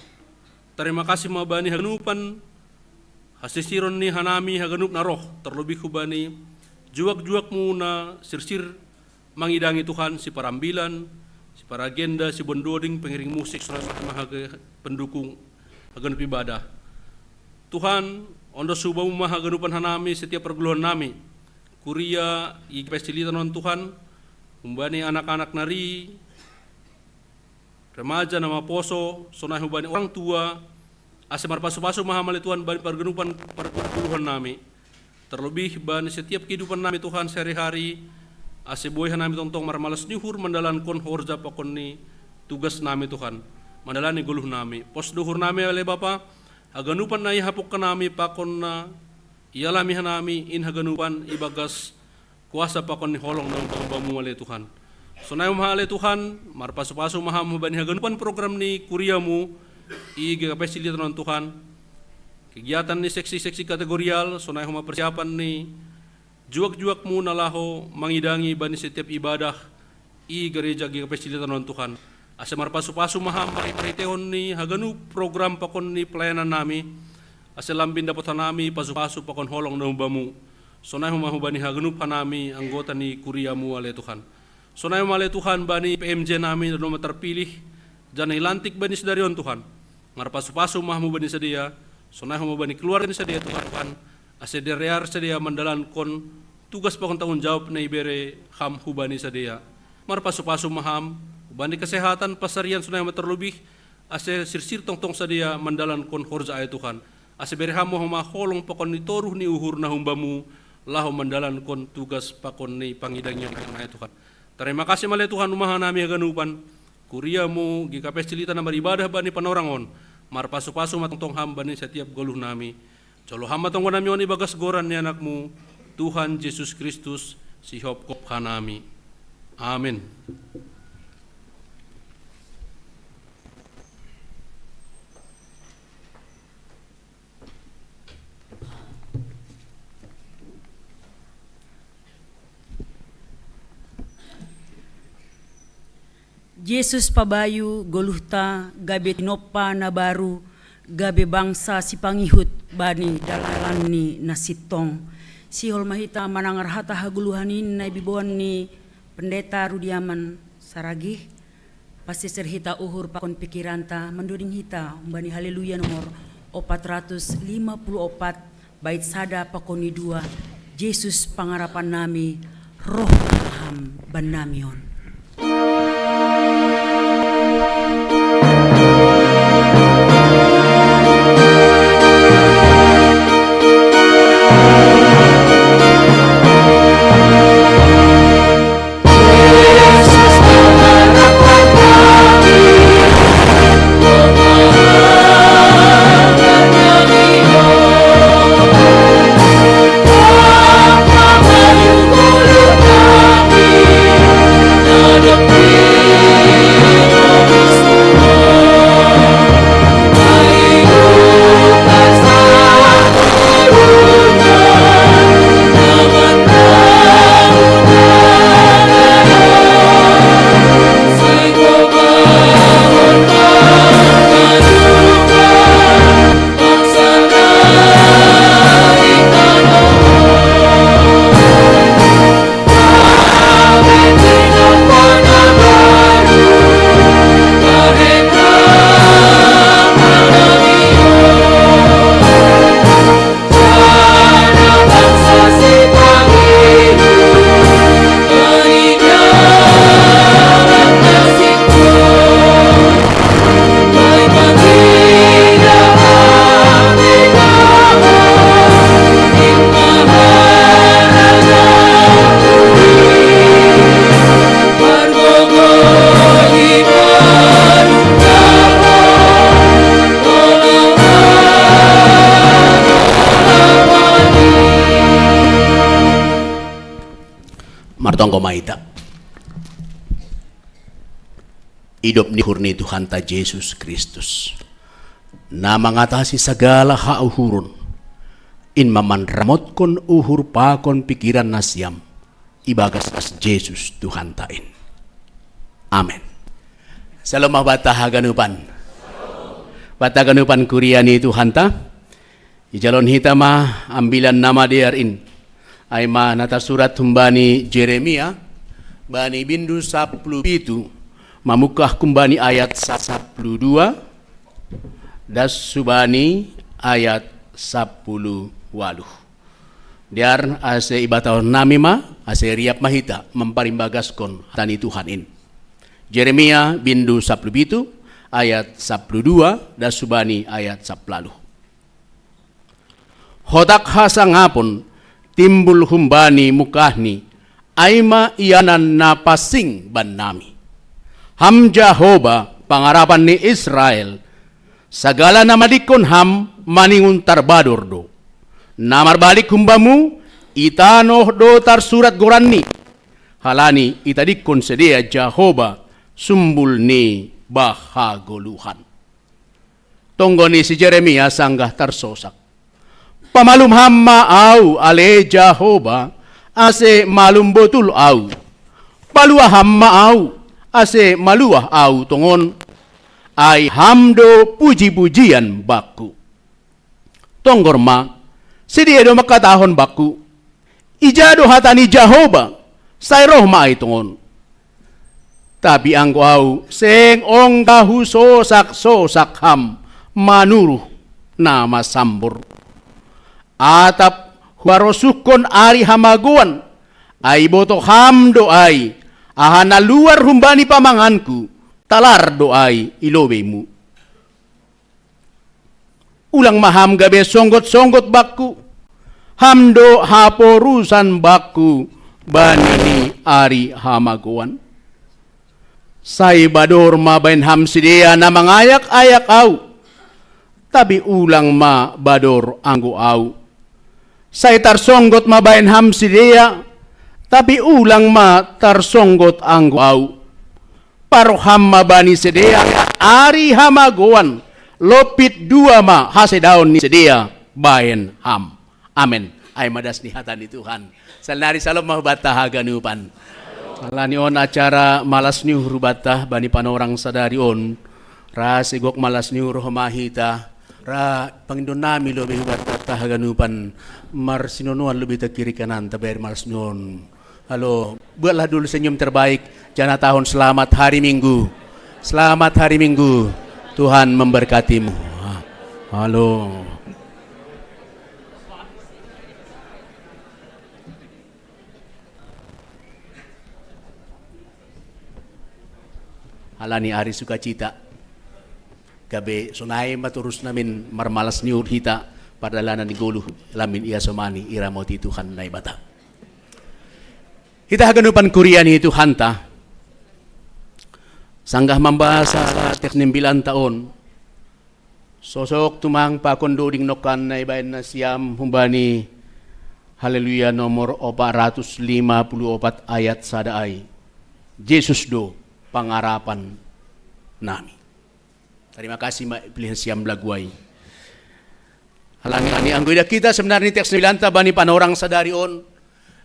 Tarima kasih ma bani haganupan hasisiron ni hanami haganup na roh, terlebih hubani juak-juakmu na sirsir mangidangi Tuhan, siparambilan, siparagenda, sibondoding, pengiring musik, sonai ma hage pendukung haganup ibadah. Tuhan, ondos hubamu ma haganupan hanami setiap pargoluhan nami. Kuria i Pascilitan on Tuhan, humbani anak-anak nari, remaja na maposo, sonai hubani orang tua, ase marpasu-pasu ma Ham ale Tuhan bani pargoluhan, pargoluhan nami. Terlebih bani setiap kehidupan nami Tuhan sehari-hari, ase boi hanami tongtong marmalas ni uhur mandalankon horja pakon ni tugas nami Tuhan, mandalani goluh nami. Pos do uhur nami ale Bapa, haganupan na ihapok hanami pakon na ialami hanami in haganupan ibagas kuasa pakon ni holong na humbamu ale Tuhan. Sonai homa ale Tuhan, marpasu-pasu ma Ham hubani haganupan program ni kuriamu, i G K P Pascilitan on Tuhan. Kegiatan ni seksi-seksi kategorial, sonai homa persiapan ni juak-juakmu na laho mangidangi bani setiap ibadah i gareja G K P Pascilitan on Tuhan. Ase marpasu-pasu ma Ham marhite-hiteihon ni haganup program pakon ni pelayanan nami, ase lambin dapot hanami pasu-pasu pakon holong na humbamu. Sonai homa hubani haganup hanami anggota ni kuriamu ale Tuhan. Sonai homa ale Tuhan bani P M J nami na domma tarpilih, janah ilantik bani sadari on Tuhan. Marpasu-pasu ma Ham hubani sidea, sonai homa bani keluarga ni sidea Tuhan, ase dear sidea mandalankon tugas pakon tanggung jawab na ibere Ham hubani sidea. Marpasu-pasu ma Ham hubani kesehatan pasarian sonai homa tarlobih, ase sirsir tongtong sidea mandalankon horja ai Tuhan. Ase bere Ham ma homa holong pakon ni toruh ni uhur na humbamu, laho mandalankon tugas pakon ni pangidangion ai Tuhan. Tarima kasih ma ale Tuhan humaha nami haganupan, kuriamu G K P S Cilita na maribadah bani panorang on, marpasu-pasu ma tongtong Ham bani satiap goluh nami. Jalo Ham ma tonggo nami on ibagas goran ni AnakMu, Tuhan Jesus Kristus, sihopkop hanami. Amen. Jesus pabayu goluhta gabe tinompa na baru, gabe bangsa sipangihut bani dalan-dalanNi na sintong. Sihol ma hita manangar hata hagoluhan in na ibebon ni Pendeta Rudiaman Saragih, paseser hita uhur pakon pikiranta mandoding hita humbani Haleluya nomor opat ratus lima puluh opat, bait sada pakon ni dua, Jesus pangarapan nami, roh Ham bannami on. Martonggo ma hita. Idop ni uhur ni Tuhanta Jesus Kristus, na mangatasi sagala hauhuron, in ma manramotkon uhur pakon pikiran nasiam ibagas Jesus Tuhanta in. Amen. Salom ma banta haganupan. Banta haganupan kuria ni Tuhanta. Ijalon hita ma ambilan na madear in, ai ma na tarsurat humbani Jeremia, bani bindu sapuluh pitu, mamungkah humbani ayat sapuluh dua, das hubani ayat sapuluh ualuh. Dear ase ibatahon nami ma, ase riap ma hita mamparimbagaskon hata ni Tuhan in. Jeremia bindu sapuluh pitu, ayat sapuluh dua, das hubani ayat sapuluh ualuh. Hotak hasangapon timbul humbani mungkahni, ai ma ianan na pansing bannami. Ham Jahowa, pangarapan ni Israel, sagala na madingkon Ham maningon tarbador do. Na marbalik humbamu, i tanoh do tarsurat goranni, halani itadingkon sidea Jahowa sumbul ni bah hagoluhan. Tonggo ni si Jeremia sanggah tarsosak. Pamalum Ham ma ahu, ale Jahowa, ase malum botul ahu. Palua Ham ma ahu, ase maluah au tongon, ai Ham do puji-pujian bakku. Tonggor ma, sidea do mangkatahon bakku: Ija do hata ni Jahowa? Sai roh ma ai tongon. Tapi anggo au, seng ongga husosak-sosak Ham manuruh na masambor. Atap huarosuhkon ari hamagoan, ai iboto Ham do ai, aha na luar humbani pamanganku, talar do ai i lobeimu. Ulang ma Ham gabe songgot-songgot bakku, Ham do haporusan bakku bani ni ari hamagoan. Sai bador ma baen Ham sidea na mangayak-ayak au, tapi ulang ma bador anggo au. Sai tarsonggot ma baen Ham sidea, tapi ulang ma tarsonggot anggo au. Paroh Ham ma bani sidea ari hamagoan, lompit dua ma hasedaon ni sidea baen Ham. Amen. Ai ma das ni hata ni Tuhan. Salnari salom ma hubanta haganupan. Alani on acara malas ni uhur banta bani panorang sadari on. Ra sigok malas ni uhur homa hita. Ra pangindon nami lobei hubanta haganupan, marsinuan-nuan lobei ta kiri kanan tabaen malas ni uhur on. Halo, buatlah dulu senyum terbaik, jangan tahun selamat hari Minggu. Selamat hari Minggu. Tuhan memberkatimu. Halo. Alani ari sukacita, gabe sonai ma torus namin marmalas ni uhur hita, pardalanan ni goluh, lamin iasomani, iramoti Tuhan Naibata. Hita haganupan kuria ni Tuhanta, sanggah mambasa teks ni ambilanta on, sosok tumang pakon doding nongkan na ibaen nasiam humbani Haleluya nomor opat ratus lima puluh opat ayat sada ai. Jesus do pangarapan nami. Terima kasih ma pilihan siam lagu ai. Alani anggo idak hita sebenarni teks ni ambilanta bani panorang sadari on,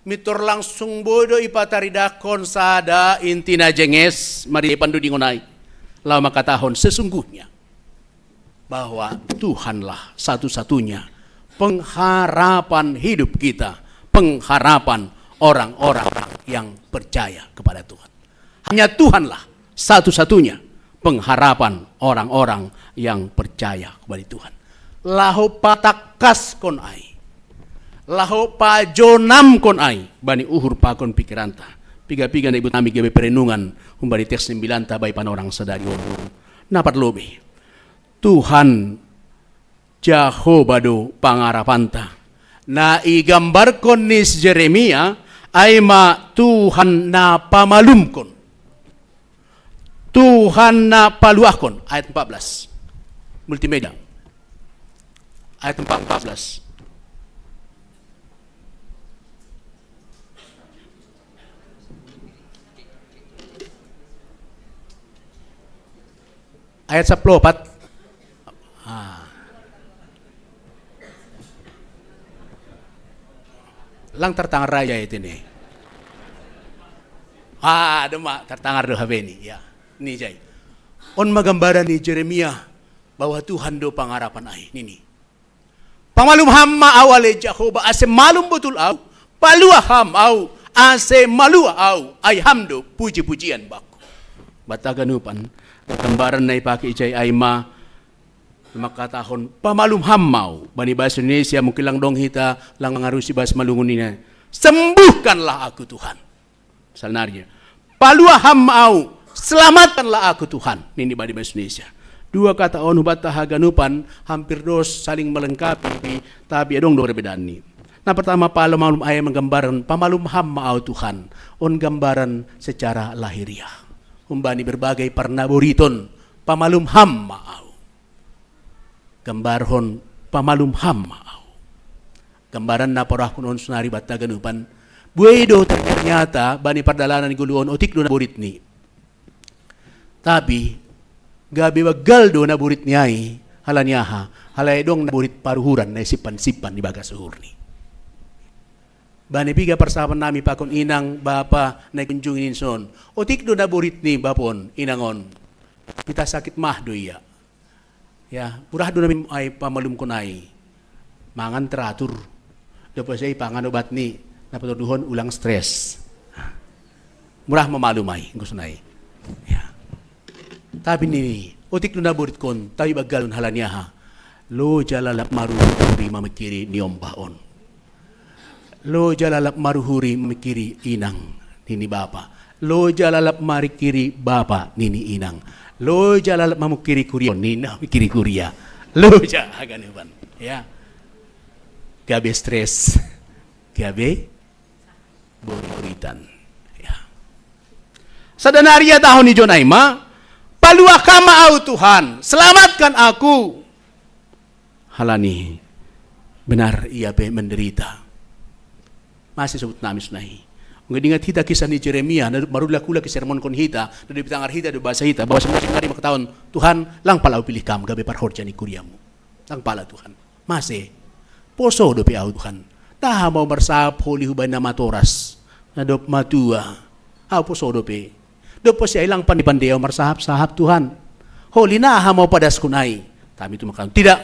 mintor langsung boi do ipataridahkon sada inti na jenges, mari pandodingon ai. Laho mangkatahon sesungguhnya bahwa Tuhanlah satu-satunya pengharapan hidup kita, pengharapan orang-orang yang percaya kepada Tuhan. Hanya Tuhanlah satu-satunya pengharapan orang-orang yang percaya kepada Tuhan. Laho patangkaskon ai, laho pajonamkon ai bani uhur pakon pikiranta. Piga-piga na ibot nami gabe perenungan humbani teks ni ambilanta bani panorang sadari on. Na parlobei, Tuhan Jahowa do pangarapanta. Na igambarkon ni si Jeremia ai ma Tuhan na pamalumkon, Tuhan na paluahkon. Ayat empat belas. Multimedia. Ayat empat belas. Ayat sapuluh opat. Ah. Lang tartangar raja itu nih. Ah, ada mak tartangar do habeni, ya. Ni jai. On ma gambaran ni Jeremia bahwa Tuhan do pangarapan ai, nini. Pamalum Ham ma au ale Jahowa, ase malum botul au. Paluah Ham au, ase maluah au. Ai Ham do puji-pujian bakku. Banta haganupan, gambaran na ipake ijai ai ma mangkatahon pamalum Ham ma au. Bani bahasa Indonesia mungkin lang dong hita, lang mangarusi bahasa Malungun ini. Sembuhkanlah aku Tuhan. Salnari, paluah Ham ma au, selamatkanlah aku Tuhan, nini bani bahasa Indonesia. Dua kata on hubanta haganupan hampir dos, saling melengkapi, tapi adong do perbedaanni. Na pertama, pamalum ai manggambaran pamalum Ham ma au Tuhan. On gambaran secara lahiriah. Humbani berbagai parnaboriton, pamalum Ham ma au. Gambarhon pamalum Ham ma au. Gambaran na parohkon on sonari banta haganupan. Buei do ternyata bani pardalanan ni goluh on otik do naboritni. Tapi gabe banggal do naboritni ai, halani aha? Halani adong naborit paruhuran na isimpan-simpan di bagas uhurni. Bani piga parsahapan nami pakon inang bapa na i kunjungi nami son. Otik do na borit ni bapa on, inang on. Pita sakit mah do ia. Ya, murah do nami ai pamalumkon ai. Mangan teratur. Dope sai pangan obat ni na patoduhon ulang stres. Murah mamalum ai, nggo sonai. Ya. Tapi nini, otik do na boritkon, tapi banggalon halani aha. Loja lalap maruhuri mamikiri ni ombah on. Loja lalap maruhuri mikiri inang, nini bapa. Loja lalap marikiri bapa, nini inang. Loja lalap mamikiri kuria, nini mikiri kuria. Loja haganupan. Ya. Gabe stres. Gabe borit-boritan. Ya. Sada na riatahon ni Jona i ma, paluah Ham ma au Tuhan, selamatkan aku. Halani benar ia pe menderita. Mase sobut nami sonai. Nggo diingat hita kisah ni Jeremia, na dob marulak-ulak isermonkon hita, na dob itangar hita, dob ibasa hita, bahwa semua sengari mangkatahon, Tuhan, lang pala ahu pilih Ham gabe parhorja ni kuriamu. Lang pala Tuhan. Mase? Poso dope ahu Tuhan. Taha ma ahu marsahap holi hubani na matoras, na dob matua. Ahu poso dope. Dob poso ai lang pande-pande ahu marsahap-sahap Tuhan. Holi na aha ma ahu padaskon ai. Tapi tu mangkatahon, tidak.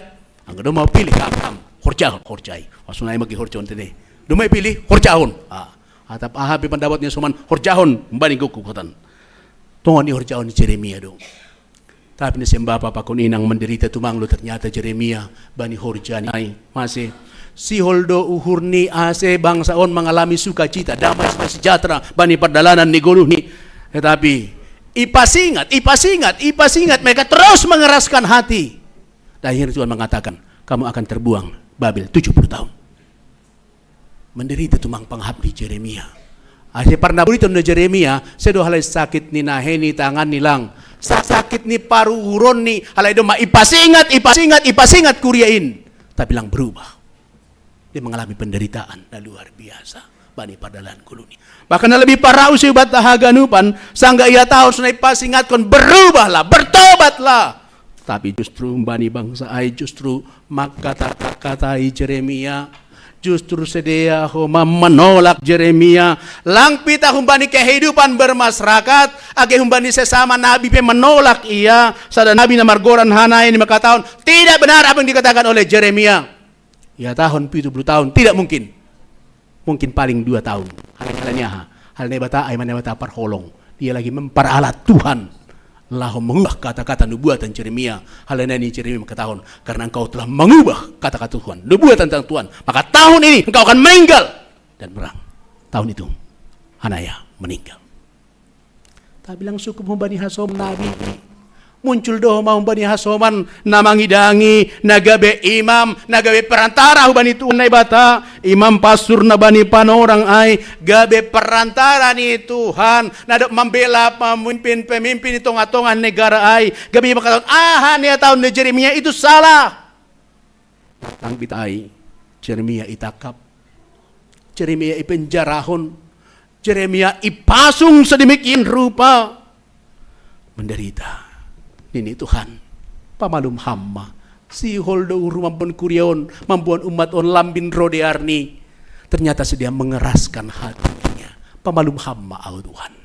Anggo domma pilih Ham, Ham, horjahon, horjai. Wasuna ai magi horjahon tene. Domma pilih, horjahon. Ah, atap aha pe pandapat ni hasoman, horjahon, humbani gokhon. Tongon ihorjahon ni Jeremia do. Tapi na sian bapa pakon inang menderita tumang do ternyata Jeremia bani horja ni ai. Mase? Sihol do uhur ni ase bangsa on mangalami sukacita, damai sejahtera bani pardalanan ni goluhni. Tetapi ipasingat, ipasingat, ipasingat mereka terus mengeraskan hati. Dan akhirnya Tuhan mengatakan, kamu akan terbuang Babel tujuh puluh tahun. Menderita tumang panghap ni Jeremia. Ase parna boriton do Jeremia, sedo halai sakit ni nahe ni tangan ni lang. Sa-, sakit ni paruhuron ni, halai domma ipasingat, ipasingat, ipasingat kuria in. Tapi lang berubah. Dia mengalami penderitaan na luar biasa bani pardalanan goluhni. Bahkan na lebih parah use ubat haganupan, sangga ia tahun sonai pasingatkon, berubahlah, bertobatlah. Tapi justru bani bangsa ai justru mangkata-katai Jeremia. Justru sidea homa menolak Jeremia. Lang pita humbani kehidupan bermasyarakat, age humbani sesama nabi pe menolak ia. Sada nabi na margoran Hanania i mangkatahon, tidak benar apa yang dikatakan oleh Jeremia. Ia tahun pitu puluh tahun, tidak mungkin. Mungkin paling dua tahun. Halani aha? Halani Naibata ai ma Naibata parholong. Dia lagi memperalat Tuhan laho mengubah kata-kata nubuatan Jeremia. Halani Jeremia mangkatahon, karena engkau telah mengubah kata-kata Tuhan, nubuatan tentang Tuhan, maka tahun ini engkau akan meninggal. Dan berang tahun itu Hanania meninggal. Tapi lang sungkup humbani hasoman nabi. Muncul do homa humbani hasoman na mangidangi, na gabe imam, na gabe perantara humbani Tuhan Naibata. Imam pastur na bani panorang ai gabe perantara ni Tuhan, na dob mambela pemimpin-pemimpin di tengah-tengah negara ai. Gabe mangkatahon, aha na ia tahon ni Jeremia itu salah. Lang pita ai Jeremia itangkap. Jeremia ipenjarahon. Jeremia ipasung sedemikian rupa. Menderita. Nini Tuhan, pamalum Ham ma. Sihol do uhur mamboan kuria on, mamboan umat on lambin ro di arni. Ternyata sidea mengeraskan hatinya. Pamalum Ham ma ahu Tuhan.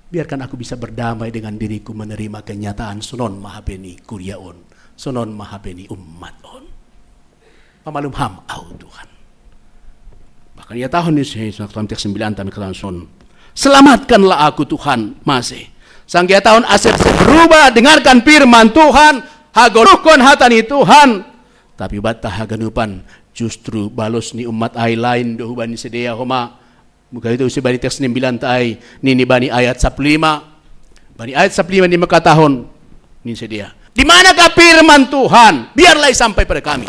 Biarkan aku bisa berdamai dengan diriku menerima kenyataan sonon ma hape ni kuria on. Sonon ma hape ni umat on. Pamalum Ham ahu Tuhan. Bahkan ia tahon ni si, si, teks sembilan tami kataon son. Selamatkanlah aku Tuhan, mase. Sangga ia tahon ase berubah, dengarkan firman Tuhan, hagoluhkon hata ni Tuhan. Tapi ubat haganupan justru balos ni umat ai lain do hubani sidea homa. Mungkin itu use bani teks sembilan ta ai, nini bani ayat sapuluh lima. Bani ayat sapuluh lima ni mangkatahon, nini sidea, di manakah firman Tuhan? Biarlah sampai pada kami.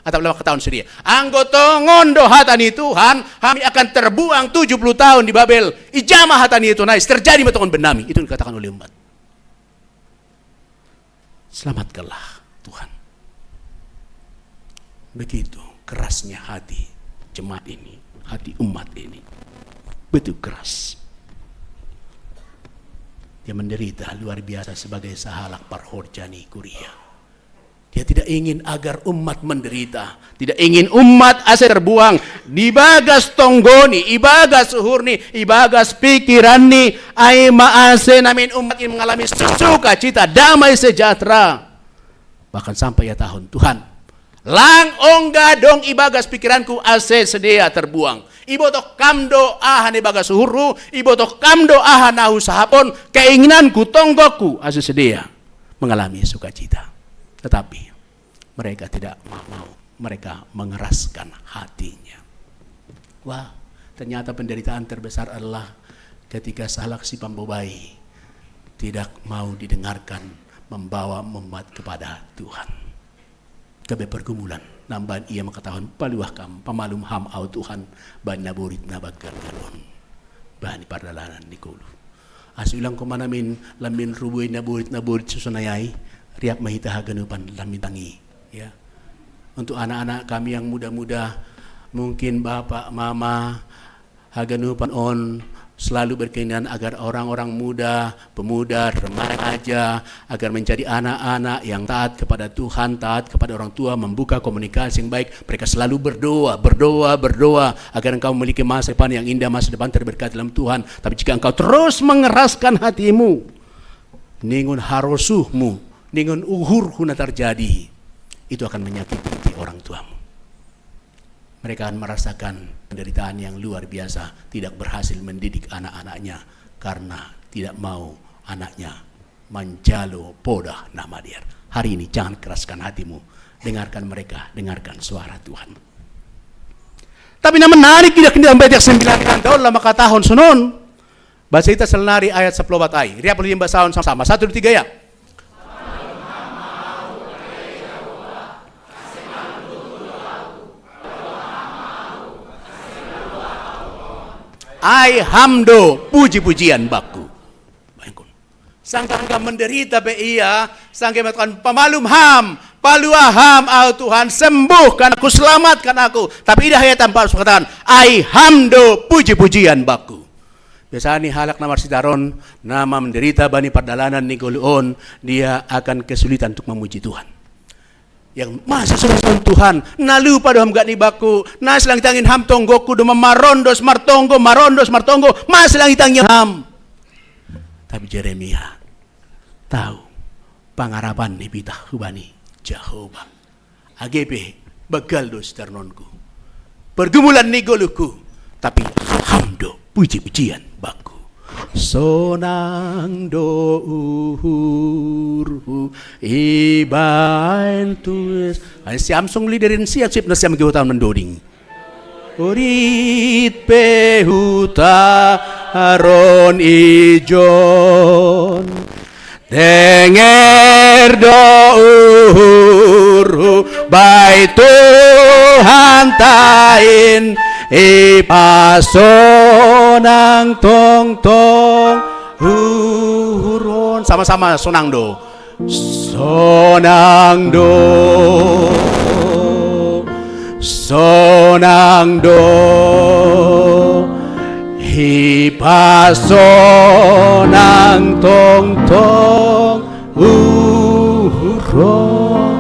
Atap lang mangkatahon sidea, anggo tongon do hata ni Tuhan, hami akan terbuang tujuh puluh tahun di Babel. Ija ma hata ni Tuhan ai, terjadi ma tongon bennami. Itu dikatakan oleh umat. Selamatkanlah Tuhan. Begitu kerasnya hati jemaat ini, hati umat ini. Betul keras. Dia menderita luar biasa sebagai sahalak parhorja ni kuria. Dia tidak ingin agar umat menderita. Tidak ingin umat ase terbuang. Di bagas tonggoni, i bagas uhurni, i bagas pikiranni, ai ma ase namin umat ini mengalami sukacita, damai sejahtera. Bahkan sampai ia tahon, Tuhan, lang ongga dong i bagas pikiranku ase sidea terbuang. Ibotoh Kam do aha na i bagas uhurhu, ibotoh Kam do aha na husahapon, keinginanku, tonggokku, ase sidea mengalami sukacita. Tetapi mereka tidak mau, mereka mengeraskan hatinya. Wah, ternyata penderitaan terbesar adalah ketika sahalak si pambobai tidak mau didengarkan, membawa umat kepada Tuhan. Gabe pergumulan, nambahan ia mangkatahon, paluah Kam, pamalum Ham ahu Tuhan, bani naborit na banggal-banggal on, bani pardalanan ni goluh. Ase ulang koma namin lambin ruboi naborit-naborit sonai ai, riap ma hita haganupan lambin tangi, ya. Untuk anak-anak kami yang muda-muda, mungkin bapak, mama, haganupan on selalu berkeinginan agar orang-orang muda, pemuda, remaja, agar menjadi anak-anak yang taat kepada Tuhan, taat kepada orang tua, membuka komunikasi yang baik. Mereka selalu berdoa, berdoa, berdoa, agar engkau memiliki masa depan yang indah, masa depan terberkati dalam Tuhan. Tapi jika engkau terus mengeraskan hatimu, ningon harosuhmu, ningon uhurhu na tarjadi, itu akan menyakiti orang tuamu. Mereka akan merasakan penderitaan yang luar biasa, tidak berhasil mendidik anak-anaknya karena tidak mau anaknya manjalo podah na madear. Hari ini jangan keraskan hatimu, dengarkan mereka, dengarkan suara Tuhan. Tapi na menarik, tidak, tidak baca sembilan tahun lama katahon sonon. Baca hita saonari ayat sapuluh opat ai. Riap lima basahon sama-sama. Satu, dua, tiga, ya. Ai Ham do puji-pujian bangku. Bayangkon. Sangkangka menderita pe ia, sangkangka mengatakan, pamalum Ham, paluah Ham, ahu Tuhan, sembuhkan aku, selamatkan aku. Tapi idah ia tanpa harus mengatakan, ai Ham do puji-pujian bangku. Biasani halak na marsitaron, na menderita bani pardalanan ni goluh on, dia akan kesulitan untuk memuji Tuhan. Yang masa sudah Tuhan, na lupa do Ham gak ni bangku, na silang tangi Ham tonggokku do mamarondos martonggo, marondos martonggo, masa silang tangi Ham. Tapi Jeremia tahu pangarapan ni pitah hubani Jehovah. Age pe banggal do sitarononku, pergumulan ni goluhku, tapi Ham do puji-pujian bangku. Sonang do uhurhu ibaen Tuhan. Ai siam song liderin siap sip na siam ge huta mandoding. Urit pe huta aron ijon. Denger do uhurhu bai Tuhan tain, ipasonang tongtong uhurhon. Sama-sama sonang do. Sonang do. Sonang do. Ipasonang tongtong uhurhon.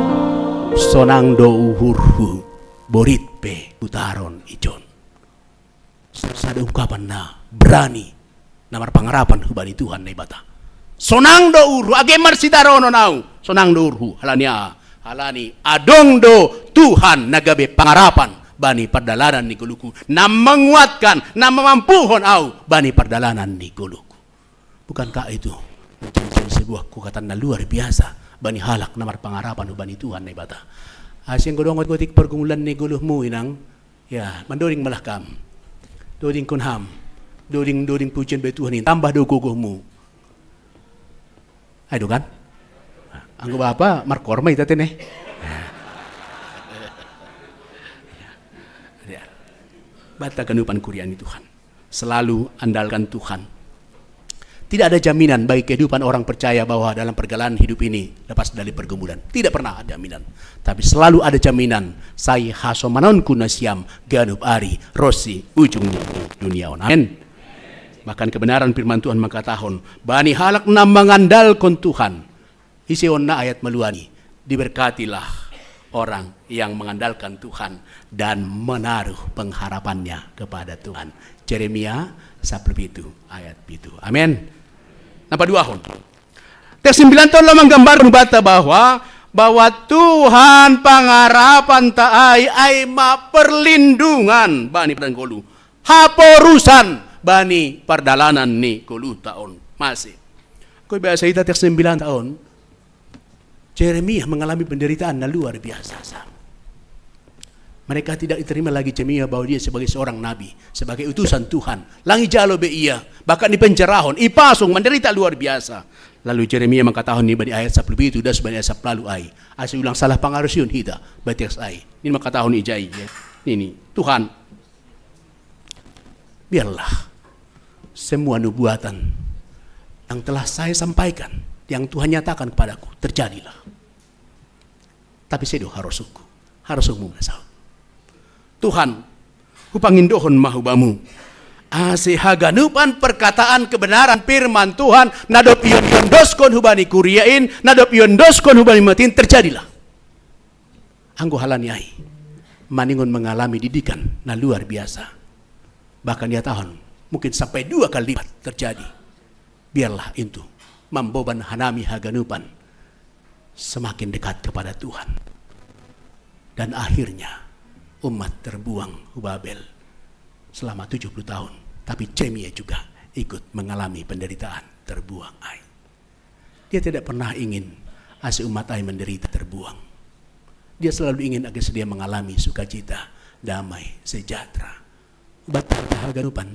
Sonang do uhurhu, borit pe huta aron ijon. Sada ungkapan na berani, na marpangarapan hubani Tuhan Naibata. Sonang do uhurhu, age marsitaronon ahu, sonang do uhurhu, halani aha? Halani adong do Tuhan na gabe pangarapan bani pardalanan ni goluhku, na menguatkan, na mamampuhon ahu bani pardalanan ni goluhku. Bukankah itu menjadi sebuah kekuatan na luar biasa bani halak na marpangarapan hubani Tuhan Naibata? Ase anggo adong otik pergumulan ni goluhmu, inang, ya, mandoding malah Kam. Dodingkon Ham. Doding, doding pujian bai Tuhan in, tambah do gogohmu. Ai do kan? Anggo bapa markorma ita tene. Banta ganupan kuria ni Tuhan. Selalu andalkan Tuhan. Tidak ada jaminan bagi kehidupan orang percaya bahwa dalam pergaulan hidup ini lepas dari pergumulan. Tidak pernah ada jaminan. Tapi selalu ada jaminan, sai hasomanonku nasiam ganup ari ronsi ujung ni dunia on. Amin. Bahkan kebenaran firman Tuhan mangkatahon, bani halak na mangandalkon Tuhan, ise on na ayat maluani, Diberkatilah orang yang mengandalkan Tuhan dan menaruh pengharapannya kepada Tuhan. Jeremia sepuluh pitu ayat pitu. Amin. Napa duahon? Teks sembilan taon lo manggambar bata bahwa, bahwa Tuhan pangarapan ta ai, ai ma perlindungan bani padan ngolu, haporusan bani pardalanan ni ngolu taon. Masih. Koi bahasa ita teks sembilan taon, Jeremia mengalami penderitaan na luar biasa. Mereka tidak diterima lagi Jeremia bahwa dia sebagai seorang nabi, sebagai utusan Tuhan. Lang ijalo be ia, bahkan ipenjarahon, ipasung, menderita luar biasa. Lalu Jeremia mangkatahon ni bani ayat sepuluh pitu, das bani ayat sepuluh ai. Ase ulang salah pangarusion hita, bani teks ai. Nini mangkatahon ijai, ya. Nini, Tuhan, biarlah semua nubuatan yang telah saya sampaikan, yang Tuhan nyatakan kepadaku, terjadilah. Tapi sedo harosungku, harosungmu ma saut. Tuhan, hupangindohon ma hubamu ase haganupan perkataan kebenaran firman Tuhan na dob iondoskon hubani kuria in, na dob iondoskon hubani jemaat in, terjadilah. Anggo halani ai, maningon mengalami didikan na luar biasa, bahkan ia taon mungkin sampai dua kali lipat terjadi. Biarlah itu mamboban hanami haganupan semakin dekat kepada Tuhan. Dan akhirnya umat terbuang ke Babel selama tujuh puluh tahun. Tapi Jeremia juga ikut mengalami penderitaan, terbuang ai. Dia tidak pernah ingin ase umat ai menderita, terbuang. Dia selalu ingin ase dia mengalami sukacita, damai, sejahtera. Bata haganupan,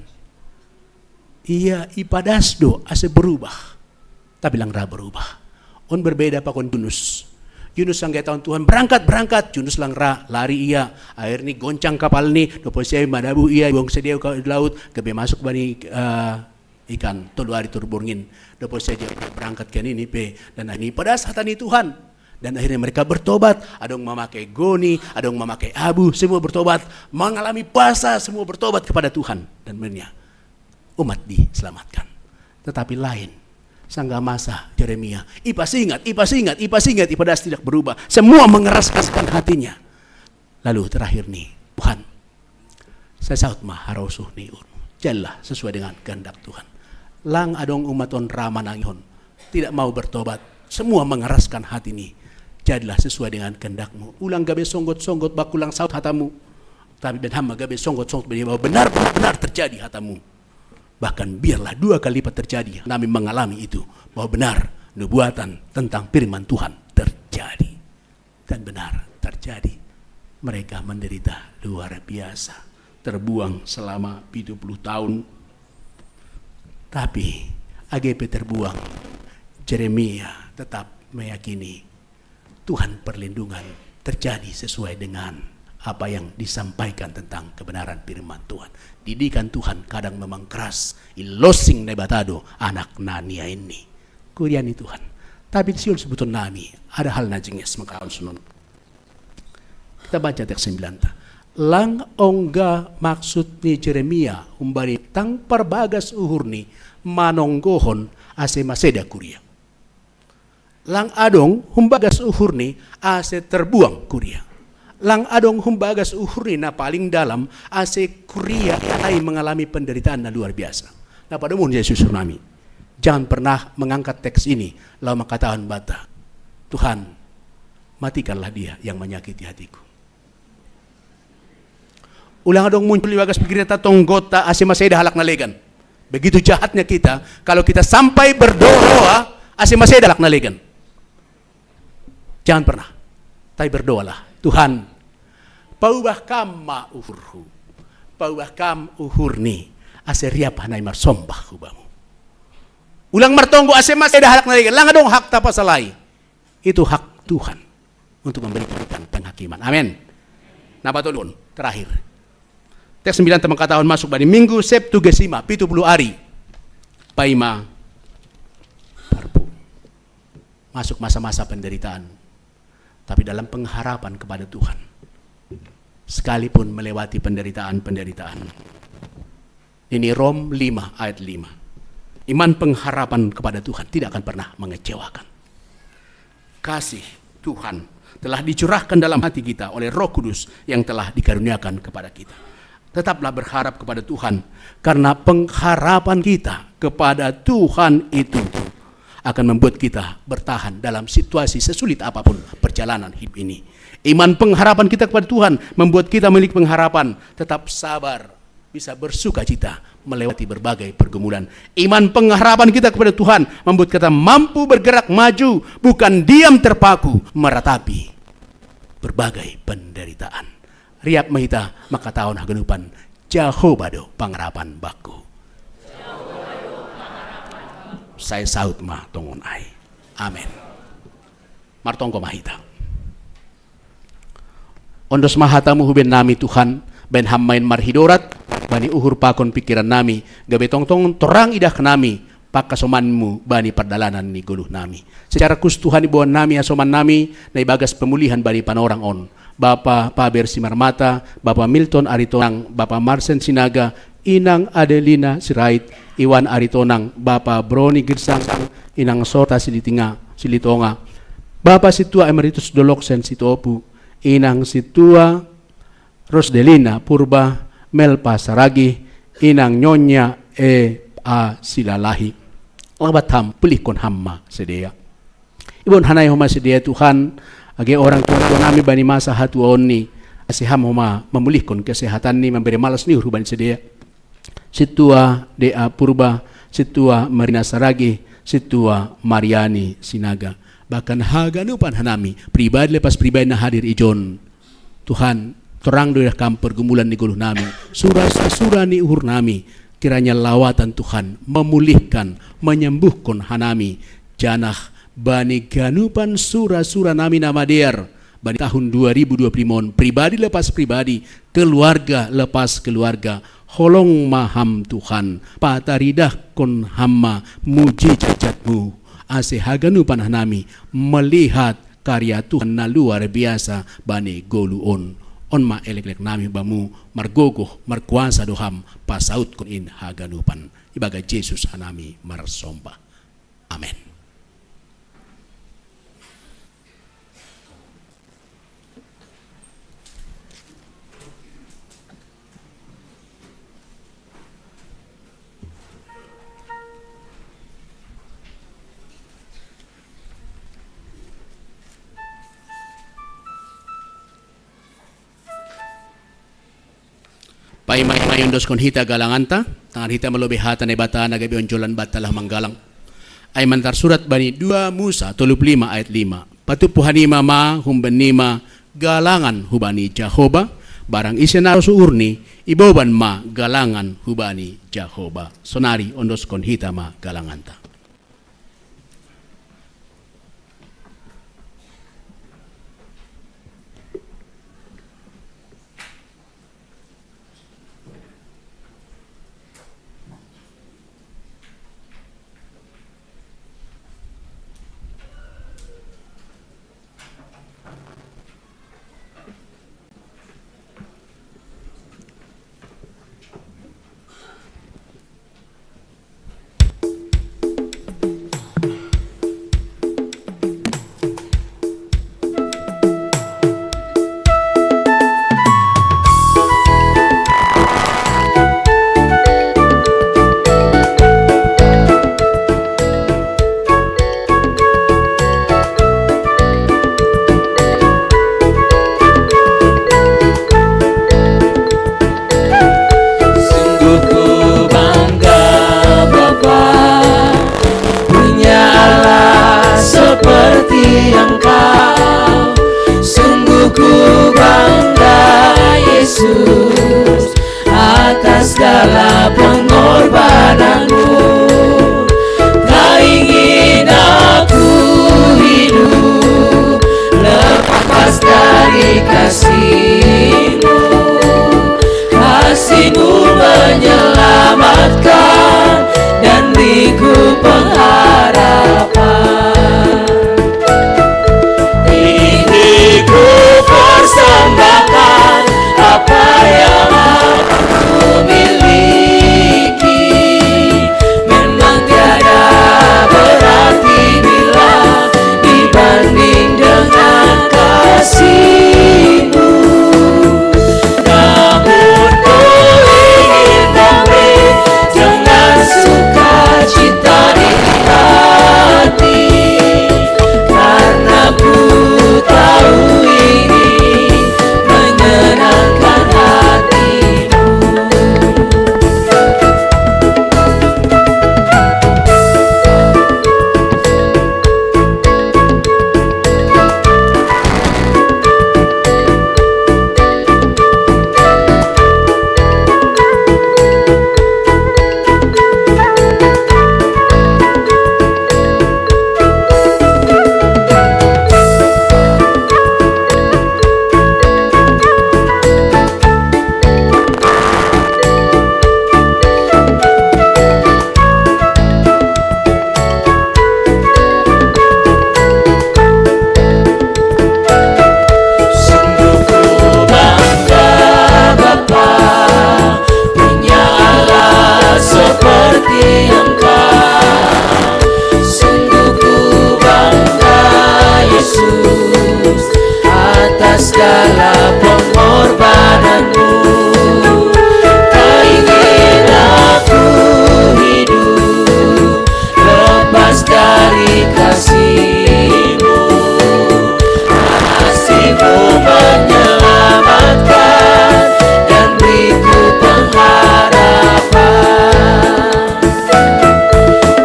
ia ipadas do ase berubah, tapi lang ra berubah. On berbeda pakon Yunus. Yunus anggo ia taon Tuhan, "Berangkat, berangkat." Yunus lang ra, lari ia. Akhirni goncang kapalni, dob posi ai madabuh ia, iboan sedia di laut, gabe masuk bani, eh, ikan, tolu ari tolu borngin. Dob posi ai dia berangkat ke Ninive, dan akhirni ipadas hata ni Tuhan. Dan akhirnya mereka bertobat, adong mamakai goni, adong mamakai abu, semua bertobat, mengalami puasa, semua bertobat kepada Tuhan. Dan akhirnya umat diselamatkan. Tetapi lain, sanggah masa Jeremia, ipasingat, ipasingat, ipasingat, ipadas tidak berubah. Semua mengeraskan hatinya. Lalu terakhir ni, Tuhan, sai saut ma harosuh ni uhurmu. Jadilah sesuai dengan kehendak Tuhan. Lang adong umat on ra manangihon, tidak mau bertobat. Semua mengeraskan hati ni, jadilah sesuai dengan kehendakmu. Ulang gabe songgot-songgot, bangku lang saut hatamu. Tapi bahen ham ma gabe songgot-songgot, bahwa benar, benar, benar terjadi hatamu. Bahkan biarlah dua kali lipat terjadi. Kami mengalami itu, bahwa benar nubuatan tentang firman Tuhan terjadi. Dan benar terjadi. Mereka menderita luar biasa, terbuang selama tujuh puluh tahun. Tapi age pe terbuang, Jeremia tetap meyakini Tuhan perlindungan terjadi sesuai dengan apa yang disampaikan tentang kebenaran firman Tuhan. Didikan Tuhan kadang memang keras, ilosing Naibata do anak na niain ni. Kuria ni Tuhan. Tapi di sihol sebuton nami, ada hal na jinges mangkatahon sonon. Kita baca teks sembilan ta. Lang ongga maksud ni Jeremia humbani tang parbagas uhurni manonggohon ase maseda kuria. Lang adong humbagas uhurni ase terbuang kuria. Lang adong humbagas uhurni na paling dalam ase kuria ai mengalami penderitaan na luar biasa. Na padomuhon Jesus nami. Jangan pernah mengangkat teks ini lalu mangkatahon banta, "Tuhan, matikanlah dia yang menyakiti hatiku." Ulang adong muncul ibagas pikiranta tonggonta ase maseda halak na legan. Begitu jahatnya kita, kalau kita sampai berdoa ase maseda halak na legan. Jangan pernah. Tapi berdoalah, "Tuhan, paubah Kam ma uhurhu. Paubah Kam uhurni, ase riap hanami marsombah hu Bamu." Ulang martonggo ase maseda halak na legan. Lang adong hakta pasal ai. Itu hak Tuhan untuk memberikan penghakiman. Amin. Na patoluhon, terakhir. Teks sembilan ta mangkatahon masuk bani Minggu Septuagesima, pitu puluh ari paima parpung. Masuk masa-masa penderitaan, tapi dalam pengharapan kepada Tuhan. Sekalipun melewati penderitaan-penderitaan. Ini Rom lima ayat lima. Iman pengharapan kepada Tuhan tidak akan pernah mengecewakan. Kasih Tuhan telah dicurahkan dalam hati kita oleh Roh Kudus yang telah dikaruniakan kepada kita. Tetaplah berharap kepada Tuhan, karena pengharapan kita kepada Tuhan itu akan membuat kita bertahan dalam situasi sesulit apapun perjalanan hidup ini. Iman pengharapan kita kepada Tuhan membuat kita memiliki pengharapan, tetap sabar, bisa bersuka cita melewati berbagai pergumulan. Iman pengharapan kita kepada Tuhan membuat kita mampu bergerak maju, bukan diam terpaku meratapi berbagai penderitaan. Riap mahita maka taon haganupan, Jahoba do pangarapan baku. Sai saut ma tongon ai. Amen. Martonggo mahita. Ondos ma hatamu huben nami Tuhan, baen ham ma in marhidorat bani uhur pakon pingkiran nami, gabe tongtong torang idah nami panghasomanmu bani pardalanan ni goluh nami. Secara khusus Tuhan, iboan nami hasoman nami na ibagas pemulihan bani panorang on, Bapa Paber Simarmata, Bapa Milton Aritonang, Bapa Marsen Sinaga, Inang Adelina Sirait, Iwan Aritonang, Bapa Broni Girsang, Inang Sorta Silitinga, Silitonga, Bapa Situa Emeritus Doloksen Sitopu, Inang Situa Rosdelina Purba, Melpa Saragi, Inang Nyonya E A Silalahi. Labat ham, pulihkon ham ma sidea. Iboan hanami homa sidea Tuhan, age orang tua nami bani masa hatuaonni, ase ham homa mamulihkon kesehatanni, mambere malas ni uhur bani sidea. Situa D A Purba, Situa Marina Saragi, Situa Mariani Sinaga. Bahkan haganupan hanami, pribadi lepas pribadi na hadir ijon. Tuhan, torang do idah kam pergumulan ni goluh nami, sura-sura ni uhur nami, kiranya lawatan Tuhan memulihkan, menyembuhkon hanami, janah bani ganupan sura-sura nami na madear bani tahun dua ribu dua puluh lima on, pribadi lepas pribadi, keluarga lepas keluarga, holong ma ham Tuhan, pataridahkon ham ma mujijat-jatmu, ase haganupan hanami melihat karya Tuhan na luar biasa bani goluh on. On ma eleklek nami bamu, margogoh, markuasa do ham pasautkon in haganupan. Ibagas Jesus hanami marsomba. Amen. Paima-ima iondoskon hita galanganta, tangan hita malobi hata Naibata na gabe onjolan banta laho manggalang. Ai mantarsurat bani dua Musa tolu puluh lima ayat lima. Patupu hanima ma humbannima galangan hubani Jahoba, barang ise na ro suhurni, iboban ma galangan hubani Jahoba. Sonari ondoskon hita ma galanganta. Sungguh ku bangga, Bapa, punya Allah seperti Engkau. Sungguh ku bangga, Yesus, atas segala pengorbananmu. Tak ingin aku hidup lepas dari kasihmu. Kasihmu menyelamatkan dan beriku pengharapan. Ini ku persembahkan apa yang aku miliki. Memang tiada berarti bila dibanding dengan Dalam pengorbananmu, tak ingin aku hidup lepas dari kasihmu. Kasihmu menyelamatkan dan beriku pengharapan.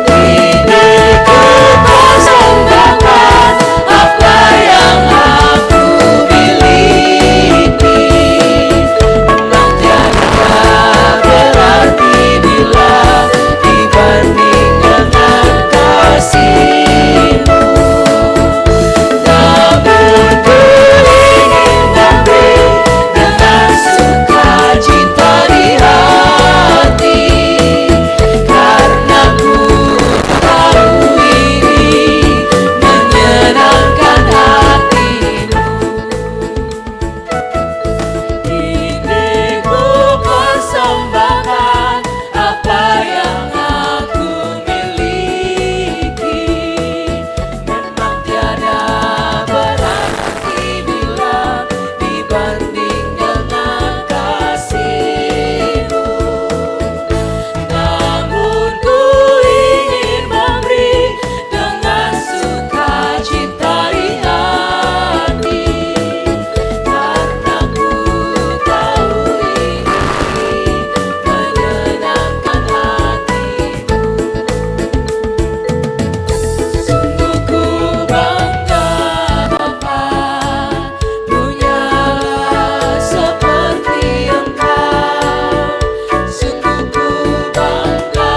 Ini ku persembahkan apa yang aku miliki. Memang tiada berarti bila dibanding dengan kasihmu. Namun ku ingin memberi dengan sukacita di hati, karena ku tahu ini menyenangkan hatimu. Ini ku persembahkan apa yang aku miliki. Memang tiada berarti bila dibanding dengan kasihmu. Namun ku ingin memberi dengan sukacita di hati, karena ku tahu ini menyenangkan hatimu. Sungguh ku bangga, Bapa, punyalah seperti Engkau. Sungguh ku bangga,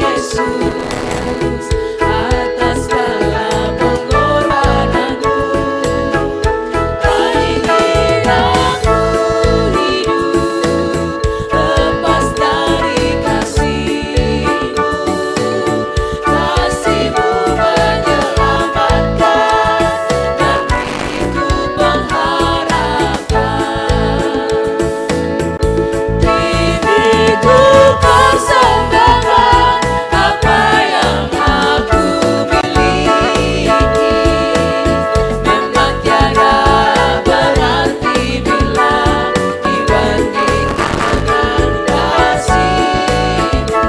Yesus, atas segala pengorbananmu. Tak ingin aku hidup lepas dari kasihmu. Kasihmu menyelamatkan dan beriku pengharapan. Ini ku persembahkan apa yang aku miliki. Memang tiada berarti bila dibanding dengan kasihmu.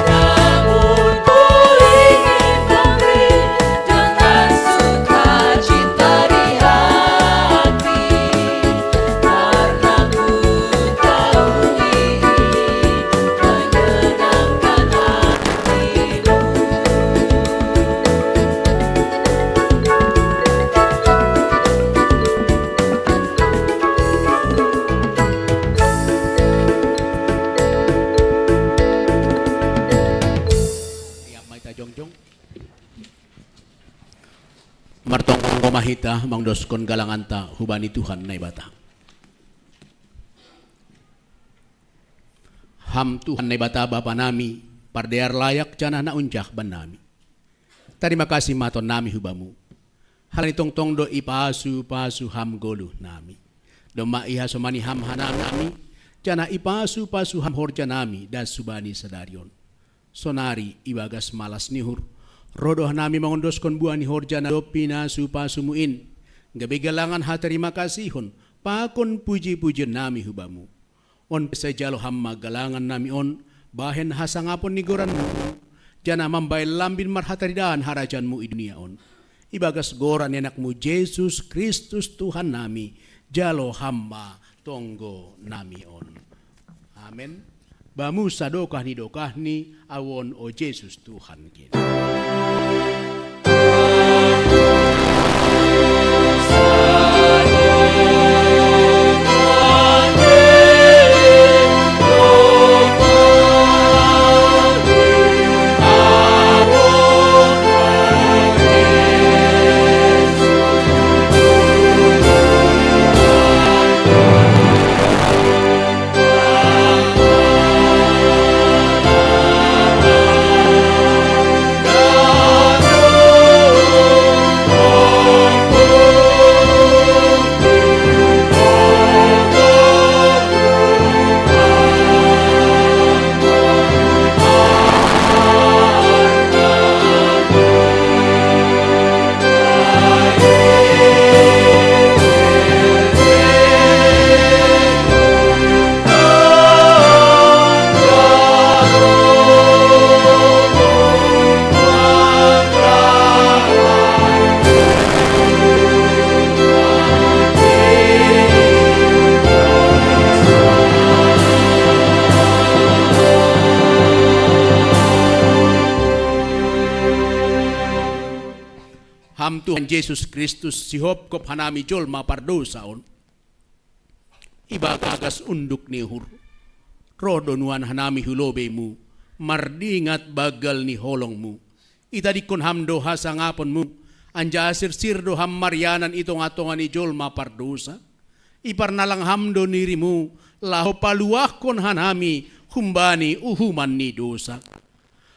Namun ku ingin memberi dengan sukacita di hati, karena ku tahu ini menyenangkan hatimu. Siap, mai ta jongjong. Martonggo ma hita mangondoskon galanganta hubani Tuhan Naibata. Ham Tuhan Naibata Bapa nami, pardear layak janah na unjah bannami. Tarima kasih ma tonnami hu Bamu. Halani tongtong do ipasu-pasu Ham goluh nami. Domma ihasomani Ham hanami, janah ipasu-pasu Ham horja nami das hubani sadari on. Sonari ibagas malas ni uhur, roh do hanami mangondoskon buah ni horja na dob pinasu-pasuMu in, gabe galangan hatarima kasihon pakon puji-pujion nami hu Bamu. On pe sai jalo Ham ma galangan nami on bahen hasangapon ni goranMu, janah mambahen lambin marhataridaan harajaonMu i dunia on. Ibagas goran ni AnakMu Jesus Kristus Tuhan nami, jalo Ham ma tonggo nami on. Amen. Bamu sadokah ni dokahni, ahu on, o Jesus Tuhan kita. Jesus Kristus, sihopkop hanami jolma pardosa on. Ibagas unduk ni uhur, roh do nuan hanami hu lobeimu, mardingat bagal ni holongmu. Itadikkon ham do hasangaponmu, anjaha sirsir do ham marianan i tonga-tonga ni jolma pardosa. Iparnalang ham do dirimu, laho paluahkon hanami humbani uhuman ni dosa.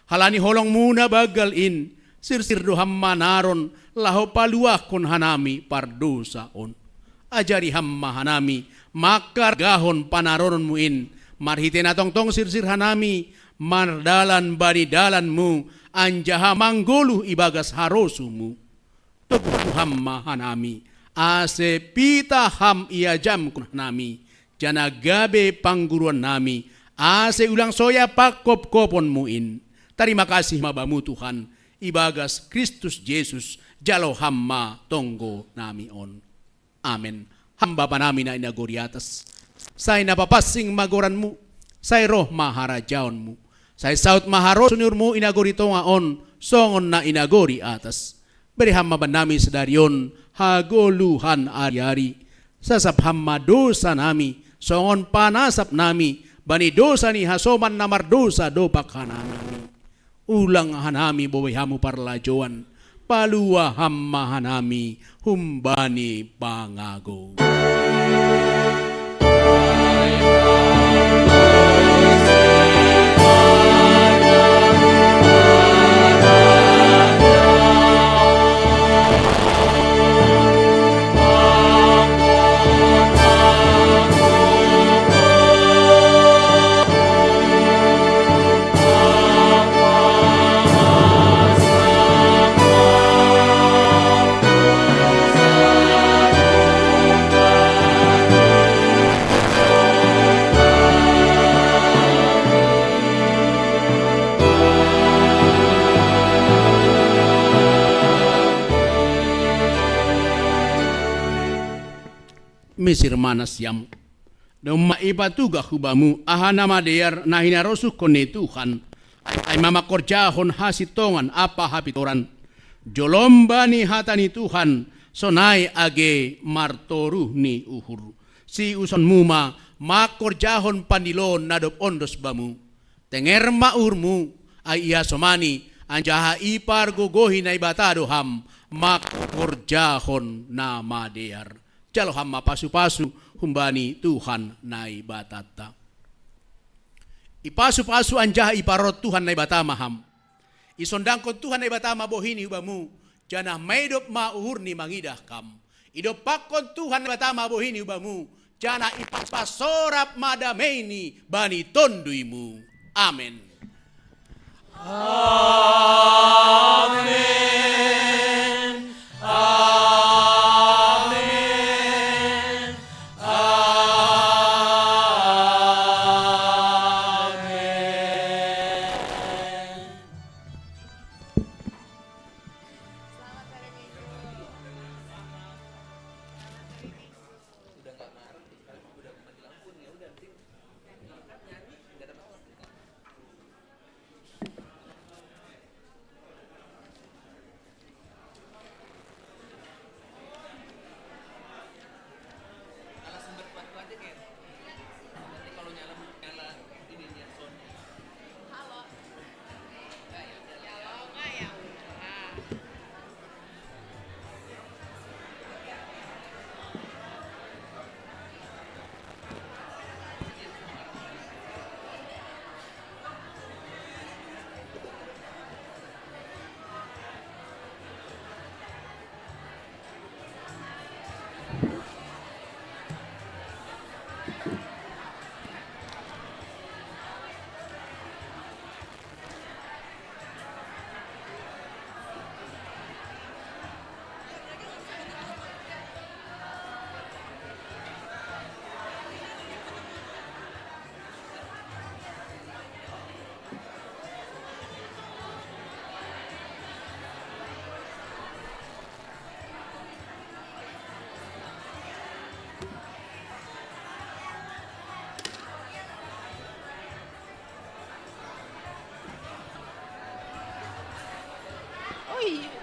Halani holongmu na bagal in, sirsir do ham manaron, laho paluahkon hanami pardosa on. Ajari ham ma hanami, mangkargahon panarononmu in, marhite na tongtong sirsir hanami, mardalan bani dalanmu, anjaha manggoluh ibagas harosumu. Toguhkon ham ma hanami, ase pitah ham iajamkon hanami, janah gabe pangguruan nami, ase ulang soya pangkopkoponmu in. Tarima kasih ma bamu Tuhan, ibagas Kristus Jesus, jalo ham ma tonggo nami on. Amen. Ham Bapa nami na i nagori atas, sai na papansing ma goranmu, sai roh ma harajaonmu, sai saut ma harosuh ni uhurmu i nagori tonga on, songon na i nagori atas. Bere ham ma bannami sadari on hagoluhan ari-ari. Sasap ham ma dosa nami, songon panasap nami bani dosa ni hasoman na mardosa dompak hanami. Ulang hanami boi hamu parlajouan, paluah ham ma hanami humbani pangago. Misir ma nasiam. Domma ipatugah hu bamu aha na madear na hinarosuhkon ni Tuhan, ai ma mangkorjahon hasintongan ampa hapintoran. Jolom bani hata ni Tuhan, sonai age martoruh ni uhur. Siusonmu ma mangkorjahon pandiloon na dob ondos bamu. Tenger ma uhurmu, ai ihasomani, anjaha ipargogohi Naibata do ham mangkorjahon na madear. Jalo ham ma pasu-pasu humbani Tuhan Naibatanta. Ipasu-pasu anjaha iparorot Tuhan Naibata ma ham. Isondangkon Tuhan Naibata ma bohini hu bamu, janah maidop ma uhurni mangidah kam. Idompakkon Tuhan Naibata ma bohini hu bamu, janah ipasorap ma dameini bani tonduimu. Amen. Amen. Amen. Amen. Oi.